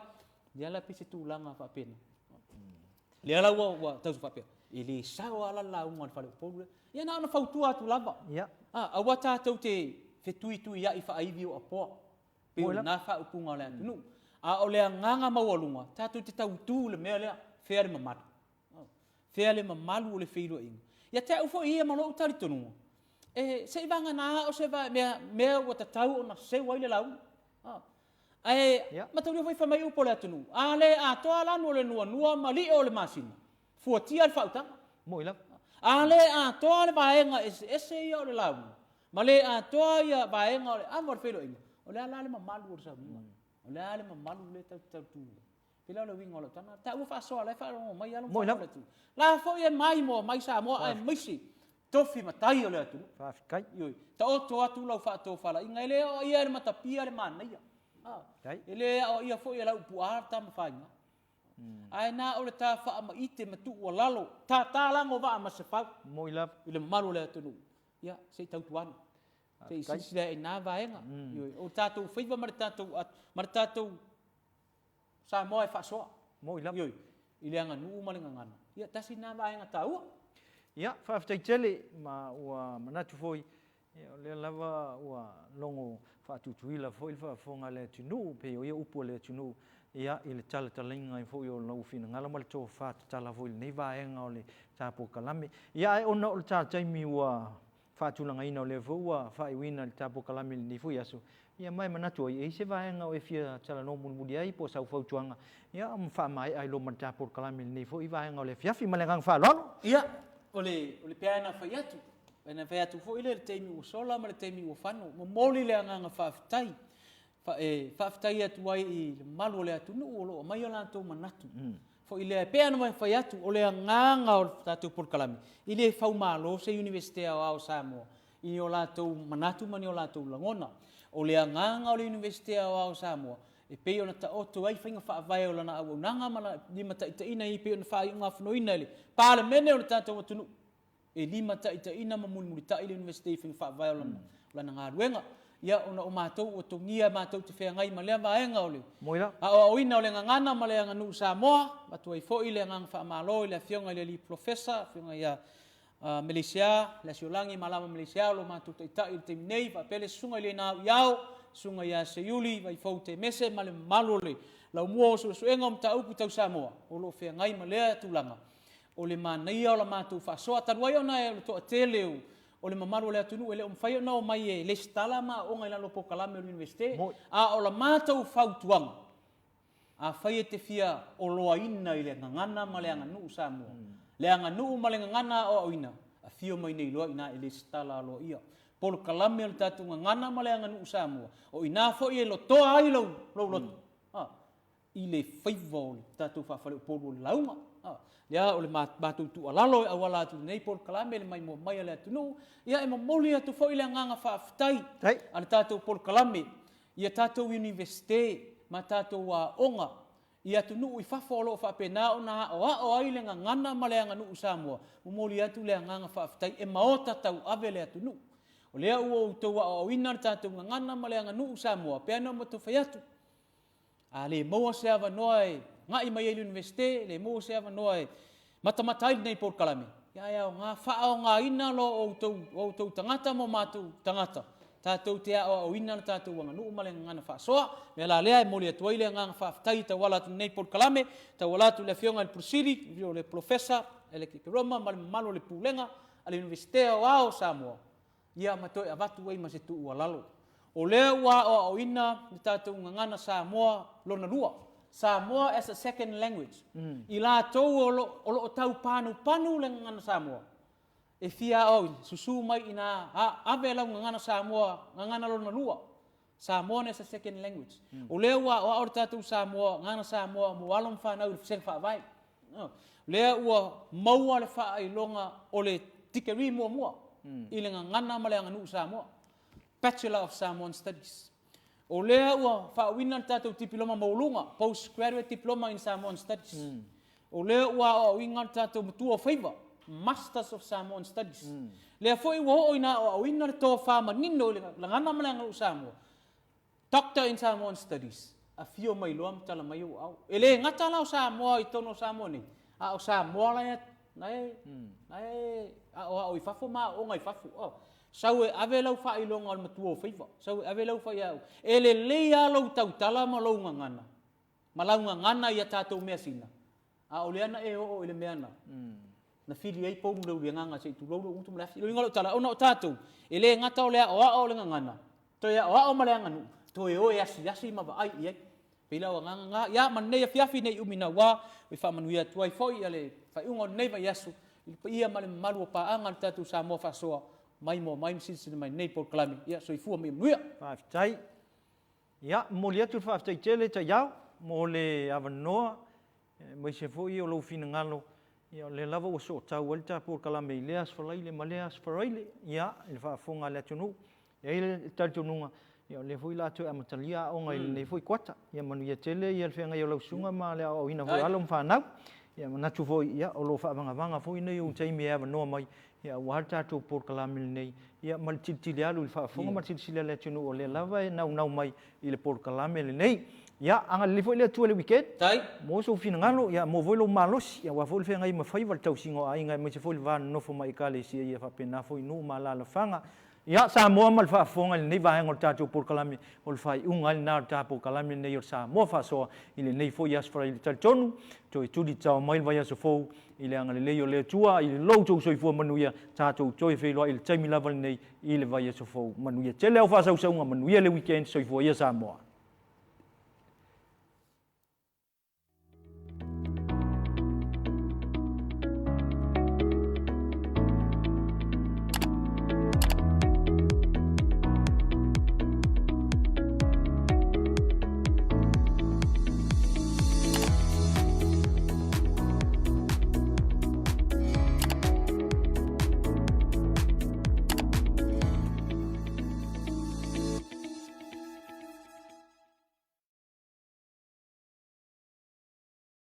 ia la pei se tulaga faapena. Lea la ua tau faapea, e le sao lava la le lauga a le faleupolu lea. Ia na ona fautua atu lava. Aua tatou te fetuituiai faaivi o apoa, pei o lena faaupuga o le atunuu. A o le agaga maualuga, tatou te tautu i le mea lea, fea le mamalu. Fea le mamalu o le feiloaiga. Ia te au foi ia ma lou talitonuga, e, se i vagana o se mea, mea ua tatau ona seu ai le lauga. Ae mataulia foi fai mai upu o le atunuu, a le atoa lanu o le nuanua ma lio o le masina, fuatia le faautaga. Moi lava. A le atoa le vaega eseese ia o le lauga, ma le atoa ia vaega o le ava o le feiloaiga, o le a la le mamalu o le sauniga? O le a le mamalu lea tatou te tautu ai? Pei la o le uiga o lau tala, taua faasoa la e faalogo mai alo ma fanau. La foi e maimoa mai Samoa aemaise tofi matai o le atunuu. Faafetai. Ioe, taoto atu lau faatofalaiga, e le aoaia e le matapia le manaia. E le aoaia foi e Laupuaa le Tamafaiga. Ae na o le ta faamaite ma tuualalo, tatalago vaa ma se fau. Moi lava. I le mamalu o le atunuu. Ia, se i tautuana. Se i silasila i na vaega. Ioe, o tatou faiva ma le tatou, ma le tatou Samoa e faasoa. Moi lava. Ioe, i le aganuu ma le gagana. Ia, tasi na vaega taua. Ia, faafetai tele, ma ua manatu foi, ia, o lea lava ua logo faatutuila foi le faafofoga a le atunuu, pei o ia upu a le atunuu, ia, i le talatalaina ai foi o lau finagalo ma le tofa tatala foi i lenei vaega o le tapolokame. Ia, ae ona o le ta taimi ua faatulagaina o lea foi ua faaiuina le tapolokame i lenei foi aso, ia, ma e manatu ai, e i ai se vaega o e fia talanoa mulimuli ai po o sau fautuaga, ia, ma faamaea ai loa ma le tapolokame i lenei foi vaega o le afiafi. Ma le agaga faaaloalo. Ia, o le, o le pea na fai atu, na fai atu foi lea i le taimi ua sola ma le taimi ua fano, momoli le agaga faafetai, e faafetai atu ai i le mamalu o le atunuu o lo o aumai o latou manatu. Foi lea, e pei ona fai atu, o le agaga o le tatou polokalame, e le faumalo se Iunivesite Aoao o Samoa i ni o latou manatu ma ni o latou lagona. O le agaga o le Iunivesite Aoao o Samoa, e pei ona taoto ai faiga faavae o lana auaunaga ma lana limataitaiina e pei ona faaiugafonoina e le Palemene o le tatou atunuu, e limataitaiina ma mulimulitai le Iunivesite i faiga faavae o lana, lana galuega. Ia, ona o matou ua togia matou te feagai ma lea vaega o le aoaoina o le gagana ma le aganuu Samoa, avatu ai foi le agaga faamalo i le Afioga i le Alii Polofesa, Afioga ia Meleisia, Leasiolagi Malama Meleisia, o lo matou taitai i le taimi nei, faapea le Susuga i le Ina Au, Susuga ia Seiuli Vaifou Temese ma le mamalu o le laumua o suesuega o mataupu tau Samoa o lo o feagai ma lea tulaga. O le manaia o la matou faasoa, talu ai ona o le toatele o le mamalu o le atunuu e le o mafai ona omai e lesitala ma aooga i lalo o polokalame o le Iunivesite, a o la matou fautuaga, afai e te fia oloaina i le gagana ma le aganuu Samoa, le aganuu ma le gagana aoaoina, afio mai nei loa i ina e lesitala aloaia polokalame o le tatou gagana ma le aganuu Samoa, o ina foi e lotoa ai lou loto i le faiva o le tatou faafaleupolu o le lauga. Lea o le matou tuualalo e auala atu i lenei polokalame le maimoa mai a le atunuu. Ia, e momoli atu foi le agaga faafetai a le tatou polokalame i a tatou Iunivesite ma tatou aoga i atunuu i fafo o lo o faapena ona aoao ai le gagana ma le aganuu Samoa. Momoli atu le agaga faafetai, e maota tauave le atunuu. O lea ua outou aoaoina le tatou gagana ma le aganuu Samoa, pei ona matou fai atu, a le maua se avanoa e agai mai ai i le Iunivesite, le maua se avanoa e matamata ai lenei polokalame, ia ae aoga faaaogaina lo outou tagata ma o matou tagata, tatou te aoaoina le tatou aganuu ma le gagana faasoa. Mea la lea e momoli atu ai le agaga faafetai e tauala atu i lenei polokalame, tauala atu i le Afioga i le Pule Sili, o le Polofesa Alec Ekeroma ma le mamalu o le Pulega a le Iunivesite Aoao o Samoa, ia ma toe avatu ai ma se tuualalo. O lea ua aoaoina le tatou gagana Samoa lona lua, Samoa as a second language, i latou o lo o tau panupanu le gagana Samoa, e fia aoaoina, susu mai i ina, ave lau gagana Samoa, gagana lona lua, Samoan as a second language. O lea ua aoao le tatou Samoa, gagana Samoa mo alo ma fanau i le vasega faavae. O lea ua maua le faailoga o le tikeri muamua i le gagana ma le aganuu Samoa. Bachelor of Samoan Studies. O lea ua faauuina le tatou Tipiloma Maualuga, Post Graduate Diploma in Samoan Studies. O lea ua aoaoina le tatou Matua o Faiva, Masters of Samoan Studies. Lea foi ua oo ina aoaoina le tofa manino i le gagana ma le aganuu Samoa, Doctor in Samoan Studies, afio mai loa ma tala mai ou aao. E le gata la o Samoa i totonu o Samoa nei, a o Samoa la e, la e, la e aoao i fafo ma aooga i fafo. Oh. Sau e ave lau faailoga o le matua o faiva, sau e ave lau faiaoga. E lelei lava lou tautala ma lou gagana, ma lau gagana i a tatou measina, a o lea na e oo i le mea na, na fili ai poulu le uluiagaga se i tulou lou gutu ma le afi. O le uiga o lau tala, ona o tatou, e le gata o le aoao o le gagana, toe aoao ma le aganuu, toe o e asiasi ma vaai i ai. Pei la o agaga na, ia ma lenei afiafi nei umi naua, e faamanuia atu ai foi le faaiuga o lenei vaiaso i le paia ma le mamalu o paaga a le tatou Samoa Faasoa mai moa mai ma silasila mai i lenei polokalame. Ia soifua ma ia manuia. Faafetai. Ia, momoli atu le faafetai tele Taiao mo le avanoa aemaise foi o lou finagalo, ia o lea lava ua sootau ai le ta polokalame i lea Aso Faraile ma lea Aso Faraile, ia, i le faafofoga a le atunuu. E i ai le talitonuga, ia o lea foi o le a toe amatalia aoga i lenei foi kuata. Ia manuia tele le feagai o lau susuga ma le aoaoina foi o alo ma fanau. Ia manatu foi, ia, o lo o faavagavaga foi nai ou taimi e avanoa mai, ia aua le tatou polokalame lenei, ia ma le tilotilo alu i le faafofoga ma le silasila a le atunuu o lea lava e naunau mai i le polokalame lenei. Ia, agalelei foi le Atua i le weekend. Tai. Maua sou finagalo, ia maua foi lou malosi, ia aua foi le feagai ma faiva, le tausiga o aiga aemaise foi le va nonofo ma Ekalesia ia faapena foi nuu ma alaalafaga. Ia, Samoa ma le faafofoga i lenei vaega o le tatou polokalame, o le faaiuga ai lena o le ta polokalame lenei o le Samoa Faasoa i lenei foi Aso Faraile talitonu, toe tuli tatao mai le vaiaso fou i le agalelei o le Atua i lo outou soifua manuia, tatou toe feiloai i le taimi lava lenei i le vaiaso fou. Manuia tele au faasausauga, manuia le weekend, soifua ia Samoa.